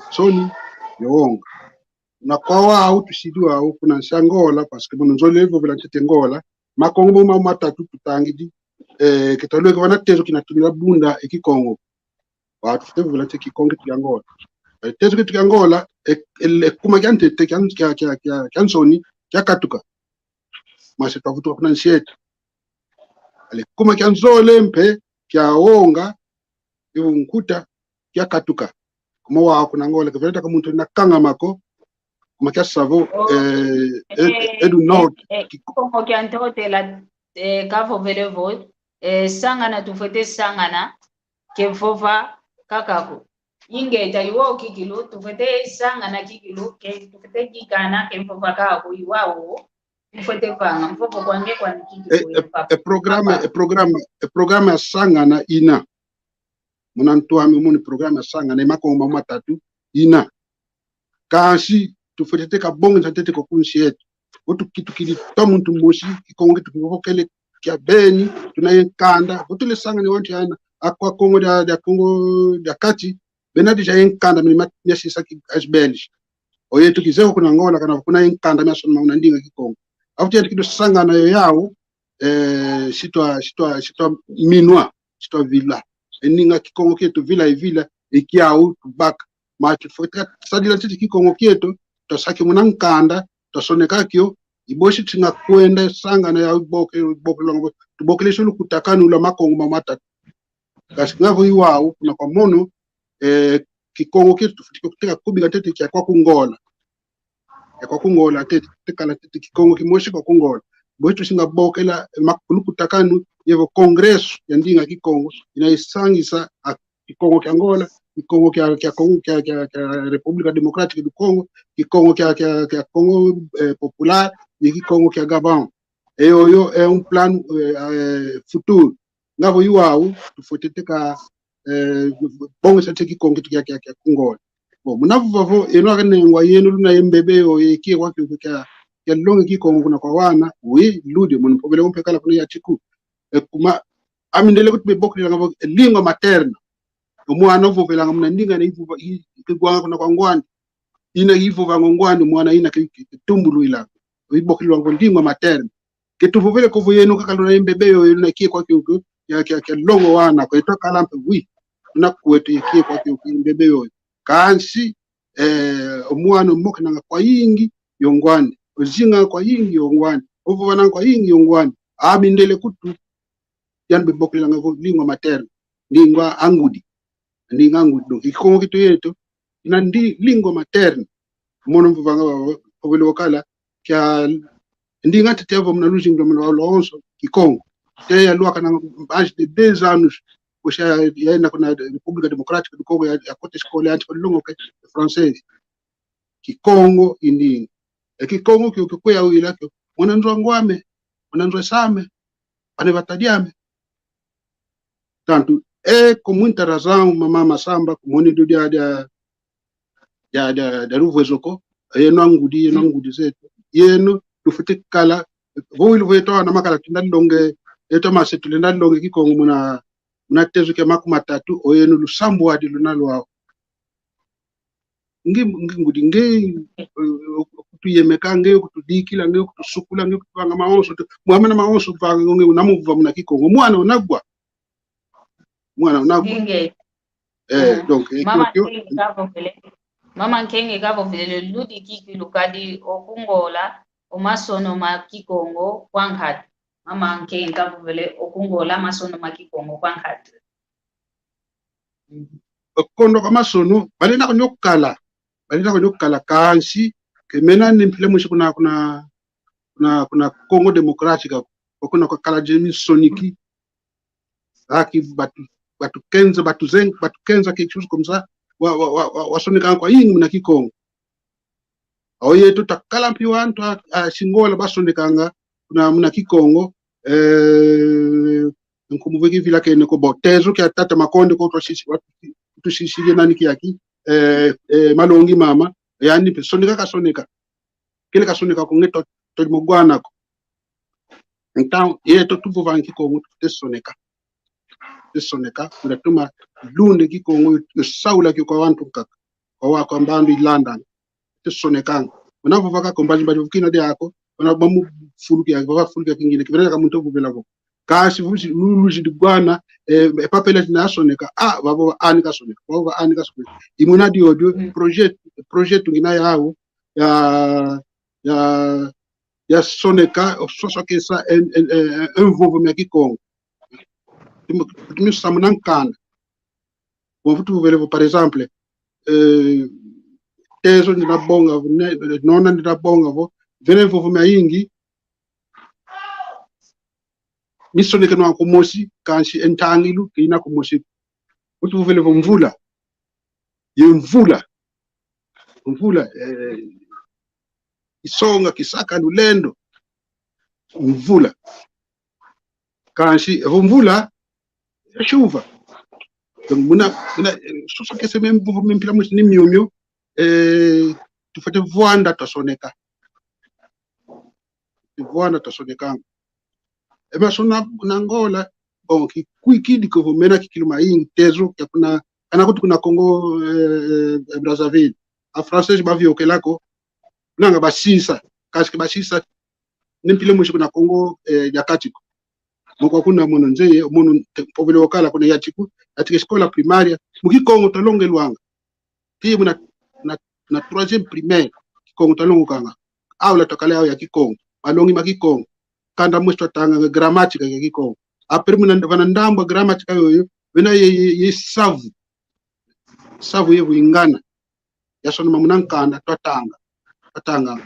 nsoni ye wonga. Na kwa wau tusidi wau kuna nsi a Ngola, parce que mono nzolele vovela ntete Ngola, Makongo mo mau matatu tutangidi, eh, ke twalweke vana tezo kina tuna bunda e Kikongo. Wau tufwete vovela ntete Kikongo kieto kia Ngola. Eh, tezo kieto kia Ngola, e, e, e kuma kiantete kia, kia, kia, kia, kia nsoni, kiakatuka. Mase twavutuka kuna nsi eto. Ale, kuma kia nzole mpe, kia wonga, i unkuta, kiakatuka. Kuma wau kuna Ngola, ke vele taka muntu na kangama ko, kuma kia savo, oh, eh, eh, eh, edu eh, nord. Eh, Kikongo kia Ntotela, eh, kavovele vo, eh, sangana tufwete sangana, ke vova kaka ko. Ingeta, i wau kikilu, tufwete sangana kikilu, ke tufwete kikana, ke vova kaka ko, i wau. Mfwete vanga, mvovo kwa nge kwani kikilu, e, e, papa. E programa, papa. E programa, e programa ya sangana ina. Muna ntu ame umoni programa ya sangana, e Makongo mau matatu ina. Kansi, tufwete teka bonga ntete ko kunsi eto. Vo tukitukidi twa muntu mosi, Kikongo kitukivovokele kia beni, tuna ye nkanda, vo tule sangana wantu yana, akwa Kongo dia, dia Kongo dia Kati, bena déjà ye nkanda mini ma-, miasisa ki as belge. O yeto kizeye ko kuna Ngola kana kuna ye nkanda miasonama una ndinga Kikongo. Afuti yeto kido sangana yo yau, eh, si twa, si twa, si twa minwa, si twa vila. E ndinga Kikongo kieto vila, e vila, e kiau tubaka. Ma tufwete sadila ntete Kikongo kieto, twasaki muna nkanda, twasoneka kio, i bosi tinga kwenda sangana ya boke, boke longo, tubokele sulu kutakanu la Makongo mamatatu. Kasi nga vo i wau, kuna kwa mono, eh, Kikongo kieto tufwete kio kuteka kubika ntete kia kwa ku Ngola. Ya kwa ku Ngola ntete, tekala ntete Kikongo kimosi kwa ku Ngola. Bwe tusinga bokela, eh, makulukutakanu, yevo Congresso ya ndinga Kikongo, ina isangisa, ah, Kikongo kia Ngola, Kikongo kia, kia Kongo, kia, kia, kia República Democrática do Congo, Kikongo kia, kia, kia Congo, eh, Popular, ni Kikongo kia Gabão. E oyo é um plano, eh, eh, futuro. Nga vo i wau, tufwete teka, eh, bongesa ntete Kikongo kieto kia, kia, kia ku Ngola. Bon, muna vova vo, eno akanengwa, yeno luna ye mbebe yo, ye kie kwa kio kia, kia longa Kikongo kuna kwa wana, oui, ludi, mono mpovele umpe kala kuna ya tiku. E kuma, amindele kuti bebokilanga vo, e lingua materna. O mwana ovovelanga muna ndinga ina ivova, i, ikigwanga kuna kwa ngwandi. Ina ivovanga ngwandi, mwana ina ki, ki, kitumbuluilanga. Ibokilwanga vo lingua materna. Ke tuvovele ko vo yeno kaka luna ye mbebe yo, yeno na kie kwa kio, kio, kia, kia, kia longa wana, ko yeto akala mpe, oui. Luna kweto ye kie kwa kio, kio mbebe yo. Kansi, eh, o mwana omokenanga kwayingi yo ngwandi. Ozinganga kwayingi yo ngwandi. Ovovananga kwayingi yo ngwandi. Amindele kutu, yandi bebokelanga vo lingua materna. Lingua angudi. Ndinga ngudi. Donc, Kikongo kieto yeto, ina ndi lingua materna. Mono mvovanga wa, wa, ovele wakala, kia ndinga ntete yavova muna luzingu lwa muna lwonso, Kikongo. Te yalwakana âge de deux anos, kusia ya, yaenda kuna República Democrática do Congo, ya, yakota escola, yantika longoka francês. Kikongo i ndinga. E Kikongo kio kikwe yawila kio, mwana nzo a ngw'ame, mwana nzo a same, bana batadi ame. Tanto, é com muita razão, mamã Massamba, kumoni do dia, dia, dia, dia, dia Luvwezoko, yeno angudi, yeno angudi zeto, yeno, tufwete kala, vo ilu vo yeto ana makala tulenda longa, yeto mase tulenda longa Kikongo muna, muna tezo kia makumatatu, o yeno lusambwadi luna lwau. Nge, nge ngudi, nge, eh, kutuyemeka, nge kutudikila, nge kutusukula, nge kutuvanga mawonso, tu-, mwamana mawonso vanga, nge unamuvova muna Kikongo. Mwana unagwa. Mwana unagwa. Nge. Eh, mm. Donc, eh, mama kio, kio, Nkenge kavovele. Mama Nkenge kavovele ludi kiki lukadi o ku Ngola, o masono ma Kikongo kwa nkatu. Mama Nkenge kavovele o ku Ngola, masono ma Kikongo kwa nkatu. Kondo ka masono, balenda ko nyokala. Balenda ko nyokala kansi, ke mena ni mpila mwisi kuna, kuna, kuna, kuna Congo Democrática, kuna kwa kala jemi soniki. Aki batu, batu kenza, batu zen-, batu kenza quelque chose comme ça, wa, wa, wa, wa, wasoneka kwayingi muna Kikongo. Oye tutakala mpi wantu a, a, si Ngola basonekanga muna, muna Kikongo, eh, nkumbu veki vila kene ko bo. Tezo kia tata Makonde ko twasisi, watu, tusisile nani kiaki, eh, eh, Malongi mama, yani mpe soneka kasoneka. Kele kasoneka ko nge to, toli mugwana ko. Então, yeto tuvovanga Kikongo, tufwete soneka. Tufwete soneka, nda tuma lunda Kikongo, yo saula kio kwa wantu nkaka. Kwa wa kwa mbandu ilandanga. Tufwete sonekanga. Una vova kaka mbazi mbazi vukina de ako, una bamu fulu kia, vova fulu kia kingine, kibele ka muntu vovela vo. Kasi vuzi, luluzi di gwana, eh, e papela tina soneka, ah, vavo ani kasoneka, vavo ani kasoneka. I muna diodio, mm, projet, projet ngina yau, ya, ya, ya soneka, o soso kesa, en, en, en, en vovo mia Kikongo. Tumi, tumi samu na nkanda. Bon, vutu vele vo, par exemple, eh, tezo ndina bonga vo, ne, nona ndina bonga vo, vene vovo mia yingi, misonekeno kumosi, kansi e ntangilu ke ina kumosi. Vutu vele vo mvula. Ye mvula. Mvula, eh, isonga, kisaka, lulendo. Mvula. Kansi, vo mvula, chuva. Donc, muna, muna, eh, soso kese mem, mem, mpila mwisi ni miomio, eh, tufwete vwanda twasoneka. Tufwete vwanda twasonekanga. E masono na Ngola, bon, kikwikidi ko vo mena kikilu mayingi tezo kia kuna, kana kutu kuna Congo, eh, eh, Brazzaville. A Français baviokela ko, nanga basisa, kansi ke basisa, ni mpila mwisi kuna Congo, eh, dia kati ko. Moko kuna mono nzeye, mono te-, mpovele wakala kuna ya tiku, ya tiku escola primária, mu Kikongo twalongelwanga. Ti muna, na, na troisième primaire, Kikongo twalongokanga. Aula twakala au ya Kikongo. Malongi ma Kikongo. Kanda mwesi twatanganga gramática ya Kikongo. Après muna, vana ndambu ya gramática yoyo, vena ye, ye, ye savu. Savu ye vo ingana. Yasonama muna nkanda, twatanga. Twatanga.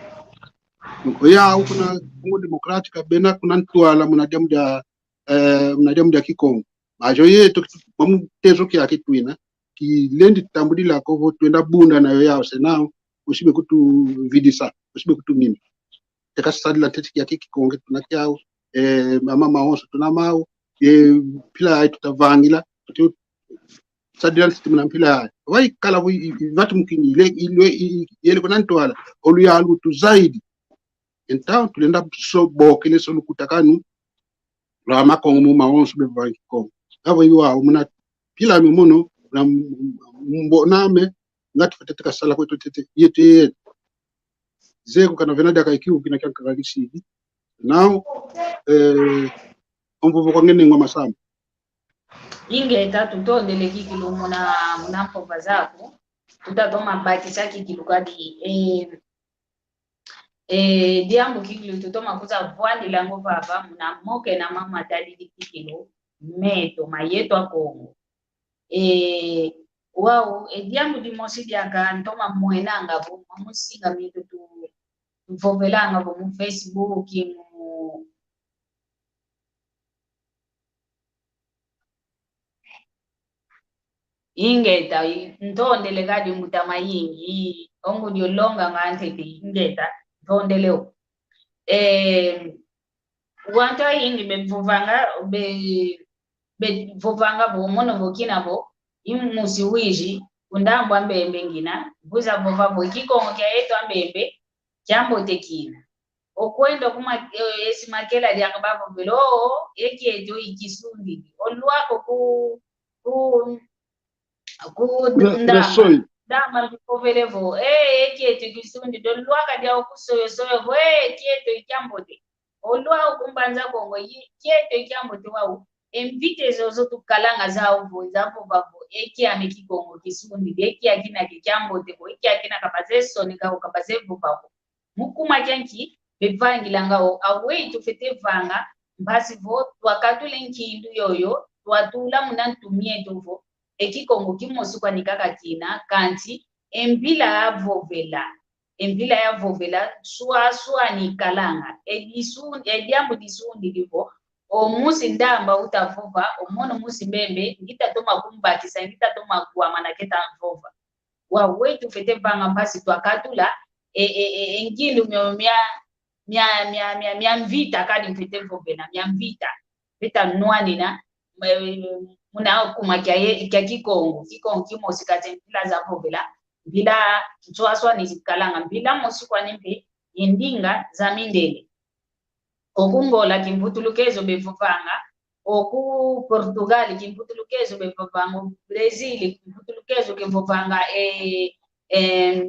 Donc, oyau kuna Congo Democrática, bena kuna ntwala muna diambu dia, eh, muna diambu dia Kikongo. Majo yeto, mamu tezo kiaki twina, kilendi tambudila ko vo twenda bunda na yo yau, senão, kusibe kutuvidisa, kusibe kutumina. Teka sadila ntete kiaki Kikongo tuna kiau, eh, mama mawonso tuna mau, eh, mpila yayi tutavangila, tuti sadila ntete muna mpila yayi. Waikala vo i, i, vatu mukini, ile, ile, i, i, yele kuna ntwala, oluyalu lutu zaidi. Então, tulenda so bokele so lukutakanu lwa Makongo mu mawonso bevanga Kikongo. Avo iwa, muna mpila mi mono, na m-, m-, mboname, ngati fatete kasala kweto tete, yeto, yeto. Zeko kana vena diaka ikiu kina kiankaka kisidi. Now, eh, o mvovo kwa ngene ngwa masamba. Ingeta, tutondele kikilu muna, muna mpova zaku. Tutatoma bakisa kikilu kadi, eh, eh, diambu kikilu tutoma kuza vwandila ngo vava, muna mo kena mamatadidi kikilu, meto, ma yeto a Kongo. Eh, wau, e diambu dimosi diaka ntoma mwenanga vo, mwa musinga mieto tu, tuvovelanga vo mu Facebook, mu, ingeta, i, ntondele kadi mbuta mayingi, i, o ngudi olonganga ntete, ingeta, ntondele o. Eh, wantu ayingi bevovanga, be, bevovanga vo, mono vo kina vo, i musi wiji, ku ndambu a Mbembe ngina, vuza vova vo, Kikongo kia yeto a Mbembe, kiambote kina. Okwenda kuma, eh, esi makela diaka bavovela, o, o, e kieto i kisundidi. Olwako ku, ku, ku ndamba. Ndamba mbivovele vo, eh, e kieto i kisundidi. Olwaka diau ku soyo soyo vo, eh, e kieto i kiambote. Olwau ku Mbanza Kongo, i kieto i kiambote wau. E mvita zozo tukalanga zau vo, zavova vo, e kiame Kikongo kisundidi, e kiakina ke kiambote ko, e kiakina ka bazesoneka ko, ka bazevova ko. Mu kuma kia nki bevangilanga o, aweyi tufete vanga mpasi vo twakatule nkindu yoyo, twatula muna ntu mieto vo, e Kikongo kimosi kwani kaka kina, kanti e mpila yavovela, e mpila yavovela, swaswani ikalanga, e disu-, e diambu disundidi vo, o musi ndamba utavova, o mono musi Mbembe, ngita toma kumbakisa, ngita toma kuwamana keta vova. Waweyi tufete vanga mpasi twakatula e, e, e, e ngindu mio mia, mia, mia, mia, mia mvita kadi mfete vovela, mia mvita. Mvita nwanina, eh, muna kuma kia ye, kia Kikongo, Kikongo kimosi kati mpila zavovela, mpila nswaswani zikalanga, mpila mosi kwani mpe e ndinga za mindele. Oku Ngola kimputulukezo bevovanga, oku Portugal kimputulukezo bevovanga, oku Brazil kimputulukezo kevovanga, e, e,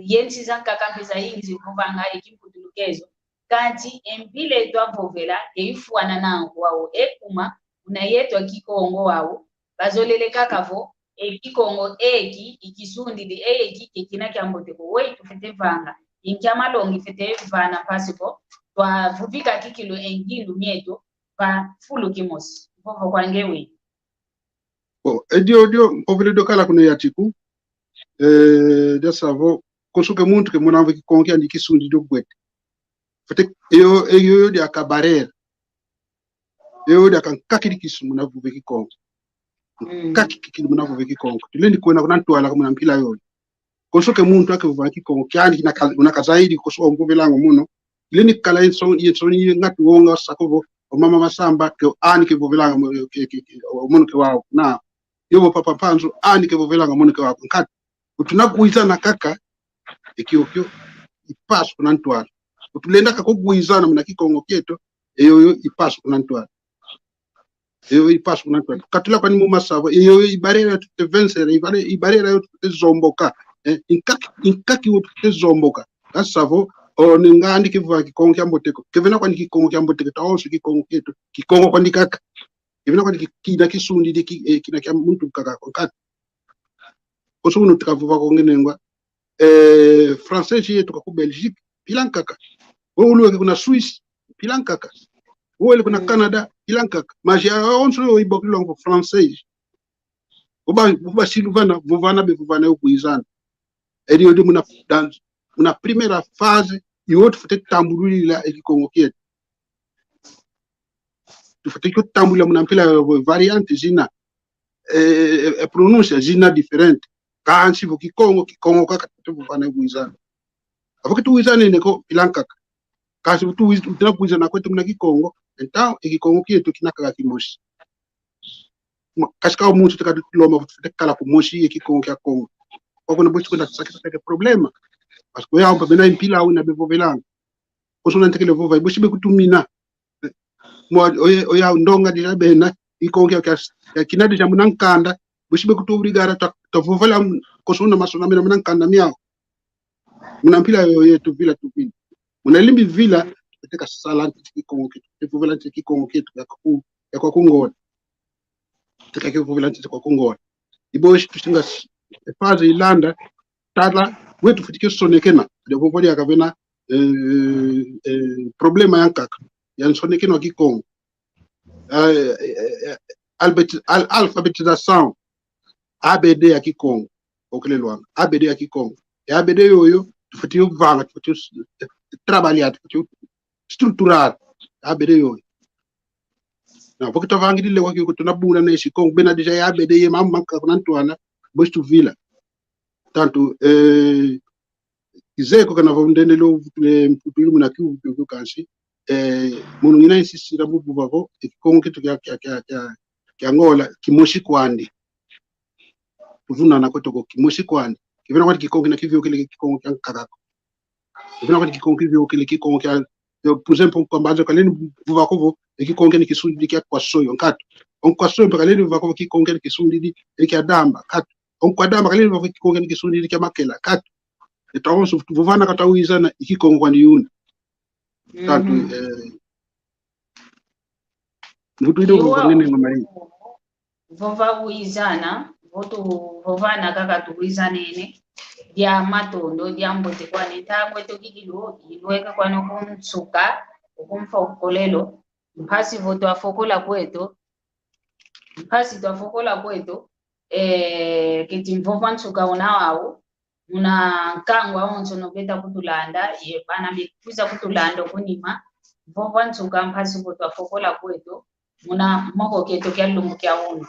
ye nsi zankaka mpe zayingi zivovanga e kimputulukezo. Kanti e mpila eto avovela, e ifwanana wau e kuma, una yeto a Kikongo wau, bazolele kaka vo, e Kikongo eki, i kisundidi, e eki, ke kina kiambote ko, weyi tufete vanga, i nkia malongi fete vana mpasi vo, twavuvika kikilu e ngindu mieto, va fulu kimosi. Vovo kwa nge weyi. Bon, e dio, dio, mpovele dio kala kuna yatiku, eh, dia sa vo, konso ke muntu ke mona vo Kikongo kiandi kisundidi dio bwete. Fete, eyo, eyo, yo diaka barreira. Eyo diaka nkakidi kisu muna vova e Kikongo. Mm. Nkaki kikilu muna vova e Kikongo. Tulendi kwenda kuna ntwala ko muna mpila yoyo. Konso ke muntu ake vova Kikongo, kiandi kina ka-, una kazaidi, konso omvovelanga mono. Tulendi kala yenso, yenso, ye ngatu wonga sako vo, o mama Masamba, ke ani ke vovelanga mo-, ke, ke, ke, o mono ke wau. Na, yo vo papa Mpanzu, ani ke vovelanga mono ke wau. Nkatu. Utuna kwizana kaka, e kiokio, i paso kuna ntwala. Utulenda kako kwizana muna Kikongo kieto, eyoyo i paso kuna ntwala. Eyoyo i paso kuna ntwala. Katula kwani mu masavo, eyoyo i barreira yo tufete vencer, i bare-, i barreira yo tufete zomboka. Eh, i nkaki, i nkaki wo tufete zomboka. Ka sa vo, o, ni ngandi ke vova Kikongo kiambote ko. Ke vena kwani Kikongo kiambote ko, tawonso Kikongo kieto. Kikongo kwandi kaka. Ke vena kwani ki-, kina kisundidi ki-, eh, kina kia muntu kaka, nkatu. Konso unu tukavova ko ngene ngwa, eh, francês yetu ka ku Belgique, mpila nkaka. Bo ulueke kuna Suisse, mpila nkaka. Bo wele kuna Canada, mpila nkaka. Mas ya onso yo ibokilongo francês. Uba, uba silu vana, vovana be vovana yo kwizana. Edi odi muna, dan, muna primeira fase, i wo tufwete tambululila e Kikongo kietu. Tufwete kio tambulula muna mpila yo variante zina, eh, eh, pronúncia zina diferente. Kansi vo Kikongo, Kikongo kaka tufwete vovana yo kwizana. Avo ke tuwizanene ko mpila nkaka. Kansi vo tuwiz-, tuna kwizana kwetu muna Kikongo, então, e Kikongo kietu kina kaka kimosi. Ma, kasi ka o muntu te ka tulomba vo tufwete kala kumosi e Kikongo kia Kongo. Kwa kuna bosi kuna sakisa teke problema. Parce que oyau mpe bena mpila au ina be vovelanga. Koso na ntekele vova, bosi be kutumina. Mo, oye, oyau ndonga déjà bena, e Kikongo kia, kia, kia kina déjà muna nkanda. Bosi be kutu obrigada ta, ta vovela, koso na masona mena muna nkanda miau. Muna mpila yo yetu vila tuvila. Muna limbi vila, teka sala nti Kikongo kietu, te vovela nti Kikongo kietu, ya ku, ya kwa ku Ngola. Teka ke vovela nti kwa ku Ngola. I bosi tusinga s-, e fase ilanda, tala, wetu fwete kio sonekena, de vovo dia kavena, eh, eh, problema ya nkaka, ya nsonekena wa Kikongo. Eh, eh, eh, albet-, al-, alfabetização. A B D ya Kikongo. Okele lwanga. A B D ya Kikongo. E A B D yoyo, tufwete yo vanga, tufwete yo s-, eh, trabalhar, tufwete yo estruturar. A B D yoyo. Na, vo ke tuvangilile kwa Kikongo, tuna buna na esi Kongo, bena déjà e A B D ye mama, maka kuna ntwala, bosi tuvila. Tanto, eh, kizeye ko kana vo ndendele o vutule mputu ili muna kiu, kiu, kiu kansi. Eh, munu ngina insistir mu vova vo, e Kikongo kietu kia, kia, kia, kia, kia Ngola, kimosi kwandi. Tuvunana kwetu ko kimosi kwandi. Kivena kwandi Kikongo kina kiviokele Kikongo kia nkaka ko. Kivena kwandi Kikongo kiviokele Kikongo kia, yo, por exemplo, kwa mbanza kalendi vova ko vo, e Kikongo kina kisundidi kia Kwasoyo, nkatu. O Kwasoyo mpe kalendi vova ko vo Kikongo kina kisundidi, e kia Damba, nkatu. O Kwa Damba kalendi vova ko vo Kikongo kina kisundidi kia Makela, nkatu. E tawonso, vovana ka tawizana, e Kikongo kwandi yuna. Tanto, eh, mvutu ido vovangene ngoma hii. Vova wizana, vo tuvovana kaka tuwizanene, dia matondo, dia mbote kwani, ntangu eto kikilu, ilweke kwani kunsuka, ukumfokolelo, mpasi vo twafokola kweto, mpasi twafokola kweto, eh, keti mvovo a nsuka una wau, muna nkangu awonso no beta kutulanda, ye bana bekwiza kutulanda okunima, mvovo a nsuka mpasi vo twafokola kweto, muna moko kieto kia lumbu kia unu.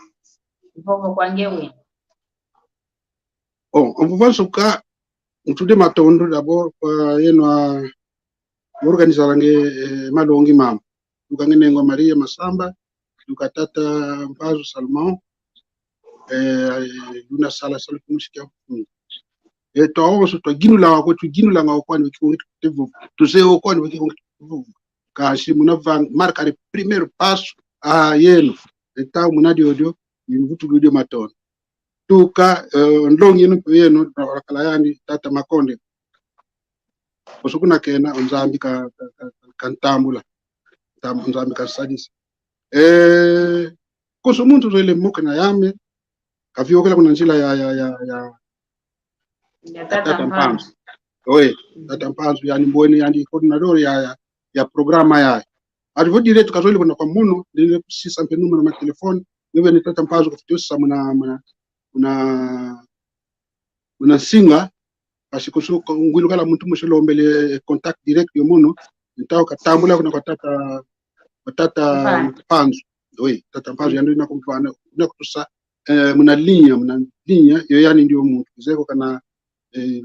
Mvovo kwa nge wina. Oh, mvovo a nsuka, ntude matondo d'abord kwa yeno a organizar nge, eh, malongi mama. Tuka nge Nengwa Maria Masamba, tuka tata Mpazu Salomão, eh, luna sala salu kumusi kia kufunga. E, twaonso twaginula wa kwetu, tuginula nga okwani wa Kikongo kietu te vova. Tuzeye okwani wa Kikongo kietu te vova. Kansi muna vanga, marcar primeiro passo, ah, yeno. Então, muna diodio, i mvutuludi o matondo. Tuka, eh, nlongi yeno, yeno, na wakala yandi, tata Makonde. Koso kuna kena, o Nzambi ka, ka, ka, ka ntambula. Ntam-, Nzambi kansadisa. Eh, koso muntu zoele moke na yame, kaviokela kuna nzila ya, ya, ya, ya, ya tata Mpanzu. Oye, tata Mpanzu, yani mbwene, yani coordenador ya, ya, ya programa ya. Ati vo direto kazoele kuna kwa mono, ndele kusisa mpe número ma telefone, yo vene tata Mpanzu kafutiosa muna, muna, muna, muna nsinga, parce que so, ngwilu kala muntu mosi lombele contact direct yo mono, então katambula kuna kwa tata, kwa tata Mpanzu. Mpanzu. Oui, tata Mpanzu, yandi na kumvana, na kutusa, eh, muna linha, muna linha, yo yani ndio muntu. Zeko kana, eh,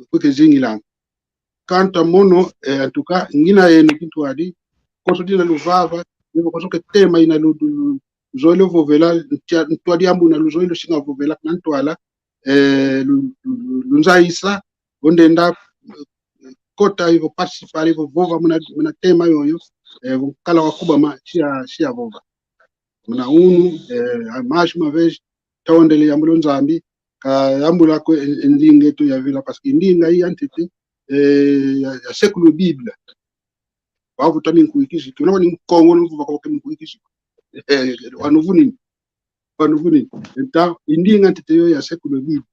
kuke zingilanga. Kanta mono, eh, en tout cas, ngina yeno kintwadi, koso dina luvava, nivo koso ke tema ina lu, lu, lu, zoilo vovela, ntia-, ntwadi ambu na luzoilo singa vovela, na ntwala, eh, lu, lu, lu, lunzaisa, ondenda, eh, kota ivo participar ivo vova muna, muna tema yoyo, eh, vo kala wakubama, sia, sia vova. Muna unu, eh, mais uma vez, tondele yambula o Nzambi, kayambula ko e, e ndinga eto ya vila, parce que ndinga iya ntete, eh, ya, ya século Bíblia. Wavuta ni nkuikisi, tuna wani Nkongo no vuva kwa ke nkuikisi. Eh, wanu vunini. Wanu vunini. Então, e ndinga ntete yo ya século Bíblia.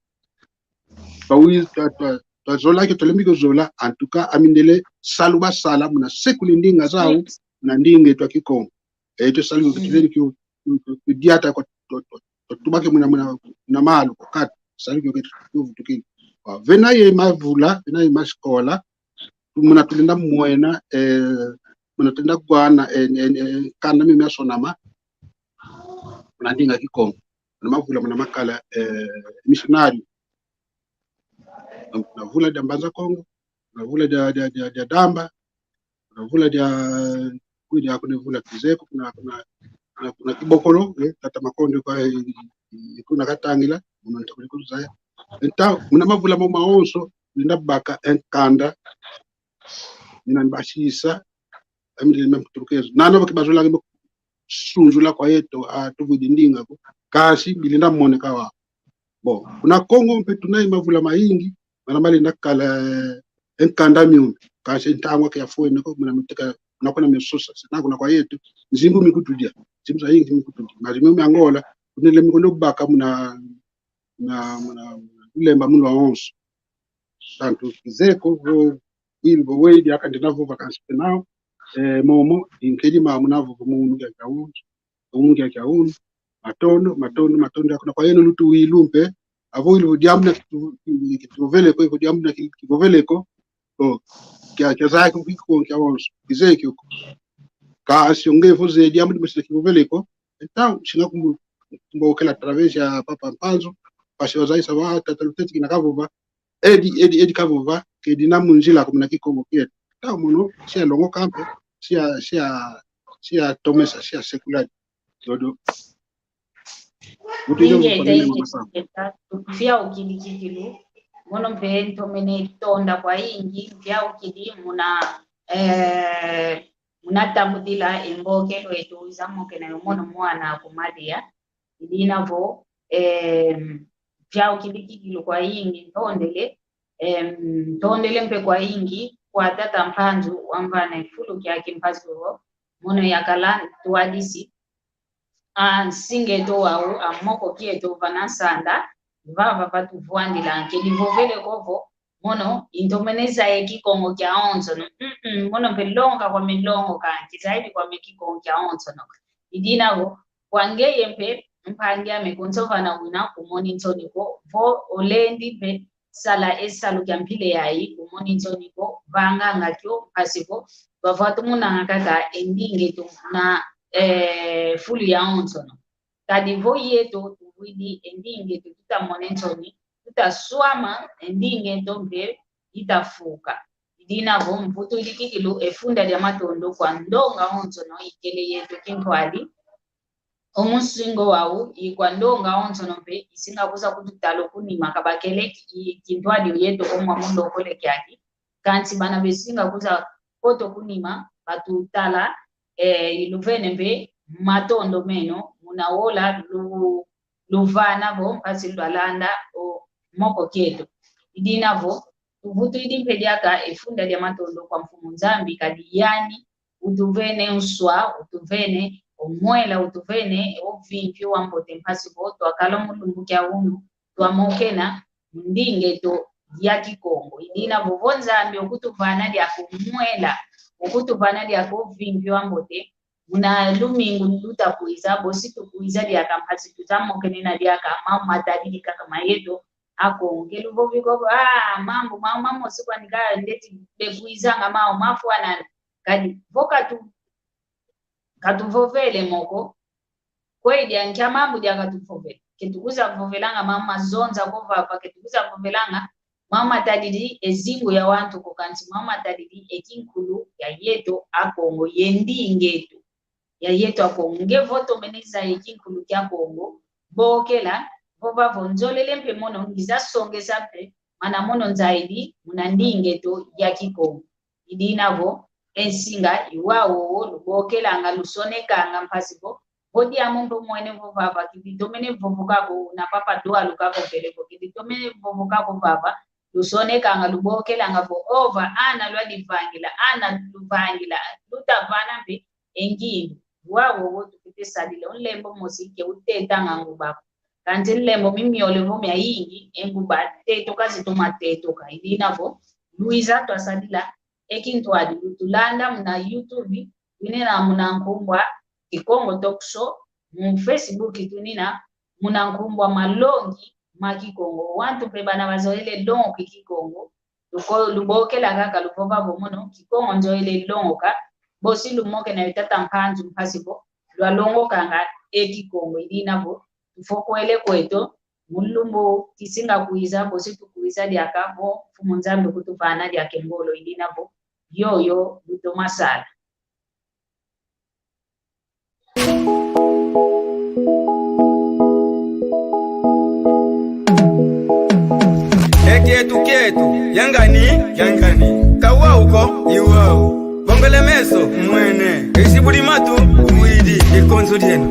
Twa wi-, twa, twa, twazola kio, twalembi kio zola, en tout cas, amindele salu basala, muna sekula ndinga zau, muna ndinga eto a Kikongo. Eto salu kio, mm, kio, kio, kio, kio diata kwa, twa, twa, twa tubake muna, muna, muna malu, kwa kati, salu kio keto, kio vutukini. Kwa, vena ye mavula, vena ye masikola, muna tulenda mwena, eh, muna tulenda wana, eh, eh, eh, kanda mimi asonama, muna ndinga Kikongo. Muna mavula, muna makala, eh, missionário. Muna vula dia Mbanza Kongo, muna vula dia, dia, dia, dia Damba, muna vula dia, kudi kuna vula Kizeko, kuna, kuna, kuna, kuna Kibokolo, eh, tata Makonde kwa, eh, eh, kuna Katangila, muna ntakuli kuzaya. Então, muna mavula mo mawonso, tulenda baka e nkanda, mina mbasisa, ami ndile mem turukezo. Nana baki bazolanga mo sunzula kwa yeto, a, tuvwidi ndinga ko. Kansi, bilenda moneka wa. Bon, kuna Kongo mpe tuna ye mavula mayingi, mana malenda kala, eh, e nkanda miumbi. Kansi ntangu ke yafwene ko, muna miteka, muna kuna misusa. Sina kuna kwa yeto, nzimbu mikutudia. Nzimbu zayingi mikutudia. Mazimbu mi Angola, kunele mikondo baka muna, muna, muna, muna, lemba muna wonso. Tanto Kizeko, vo, Will, vo, Wade, aka ndina vo vacances penal. Eh, momo, inkedi ma muna vo, vo, munu kia kia unu. Unu kia kia unu. Matondo, matondo, matondo, akuna kwa yeno lutu wilu mpe. Avo ilu vo diambu na kitu, kitu vovele ko, ivo diambu na ki-, kitu vovele ko. O, kia, kia zaya ko, kiko, kia wonso. Kizeye kio. Kansi onge vo zeye diambu di masina kitu vovele ko. Então, singa kumbu, kumbokela através ya Papa Mpanzu, pasi wazayisa wa, tata Luteti kina kavova, edi, edi, edi kavova, kedi na mu nzila ko muna Kikongo kieto. Então, mono, sia longoka mpe, sia, sia, sia tomesa, sia sekula. Dodo. Mutu yo. Ingeta, mukwanene ingeta, mama Sam. Ingeta, tukufiau kidi kikilu. Mono mpe ntomene tonda kwayingi, mfiau kidi muna, eh, muna tambudila e mbokelo eto izamokena yo mono mwana kumadia. Idina vo, em, mfiau kidi kikilu kwayingi, ntondele, em, ntondele mpe kwayingi kwa tata Mpanzu wamvana e fulu kiaki mpasi vo, mono yakala ntwadisi a nsinga eto wau, a moko kieto vana nsanda, vava vatuvwandila, nkedi vovele ko vo, mono, intomene zaya e Kikongo kiawonsono. Mm-mm, mono mpe longoka kwame longoka, nki zaidi kwame Kikongo kiawonsono. Idina vo, kwa ngeye mpe, mpangi ame konso vana wina kumoni nsoni ko, vo olendi mpe sala e salu kia mpila yayi, kumoni nsoni ko, vanganga kio, mpasi vo, vavwa tumonanga kaka e ndinga eto na, eh, fulu yawonsono. Kadi vo yeto tuvwidi e ndinga eto tutamone nsoni, tutaswama e ndinga eto mpe itafuka. Idina vo mvutu idi kikilu e funda dia matondo kwa ndonga onsono ikele yeto kintwadi. O musinga wau i kwa ndonga onsono mpe isinga kuza kututala o kunima kabakele ki-, kintwadi yeto ko mwa mulokole kiaki. Kansi bana besinga kuza koto kunima, batutala, eh, iluvene mpe matondo meno, muna wola lu-, luvana vo mpasi lwalanda o moko kieto. Idina vo, tuvutwidi mpe diaka e funda dia matondo kwa Mfumu Nzambi, kadi yani utuvene nswa, utuvene o mwela, utuvene o vimpi wambote mpasi vo twakala mu lumbu kia unu, twamokena mu ndinga eto ya Kikongo. Idina vo, vo Nzambi okutuvana diaka o mwela, okutuvana diaka o vimpi wambote, muna lumingu luta kwiza, bosi tukwiza diaka mpasi tuzamokenena diaka mambu matadidi kaka ma yeto Akongo. Ke luvovi ko, ah, mambu, mambu mamosi kwani ka ndeti bekwizanga mau mafwanana. Kadi, vo katu-, katuvovele mo ko, kwe dia nkia mambu dia katuvovele. Ke tukuza vovelanga mambu mazonza ko vava, ke tukuza vovelanga mambu matadidi e zingu ya wantu ko, kansi mambu matadidi e kinkulu ya yeto Akongo, ye ndinga eto ya yeto Akongo. Nge vo tomene zaya e kinkulu kia Kongo, bokela, vova vo nzolele mpe mono, ngiza songesa mpe, mana mono nzaidi muna ndinga eto ya Kikongo. Idina vo, e nsinga i wau wowo lubokelanga, lusonekanga mpasi vo, vo diambu mpe mwene vo vava, kidi tomene vovoka ko, na papa Dwalu kavovele ko, kidi tomene vovoka ko vava, lusonekanga, lubokelanga vo, ova, ana lwadivangila, ana luvangila, lutavana mpe e ngindu. Wau wowo tufwete sadila o nlembo mosi ke utetanga nguba ko. Kansi nlembo mimiole vo miayingi, e nguba tetoka zitoma tetoka. I dina vo, lwiza twasadila e kintwadi, lutulanda muna YouTube, twinina muna nkumbu a Kikongo Talk Show, mu Facebook twinina muna nkumbu a Malongi ma Kikongo. Wantu mpe bana bazoele longoka Kikongo, luko-, lubokela kaka, luvova vo: mono Kikongo nzoele longoka. Bosi lumokena yo tata Mpanzu mpasi vo lwalongokanga e Kikongo. I dina vo, tufokwele kweto, mu lumbu kisinga kwiza, bosi tukwiza diaka vo Mfumu Nzambi kutuvana diaka e ngolo. I dina vo, yoyo lutoma sala. E kietu kietu, yangani, yangani. Kawau ko, iwau. Bongele meso, mwene. Isi buli matu, widi, ikonzo dieno.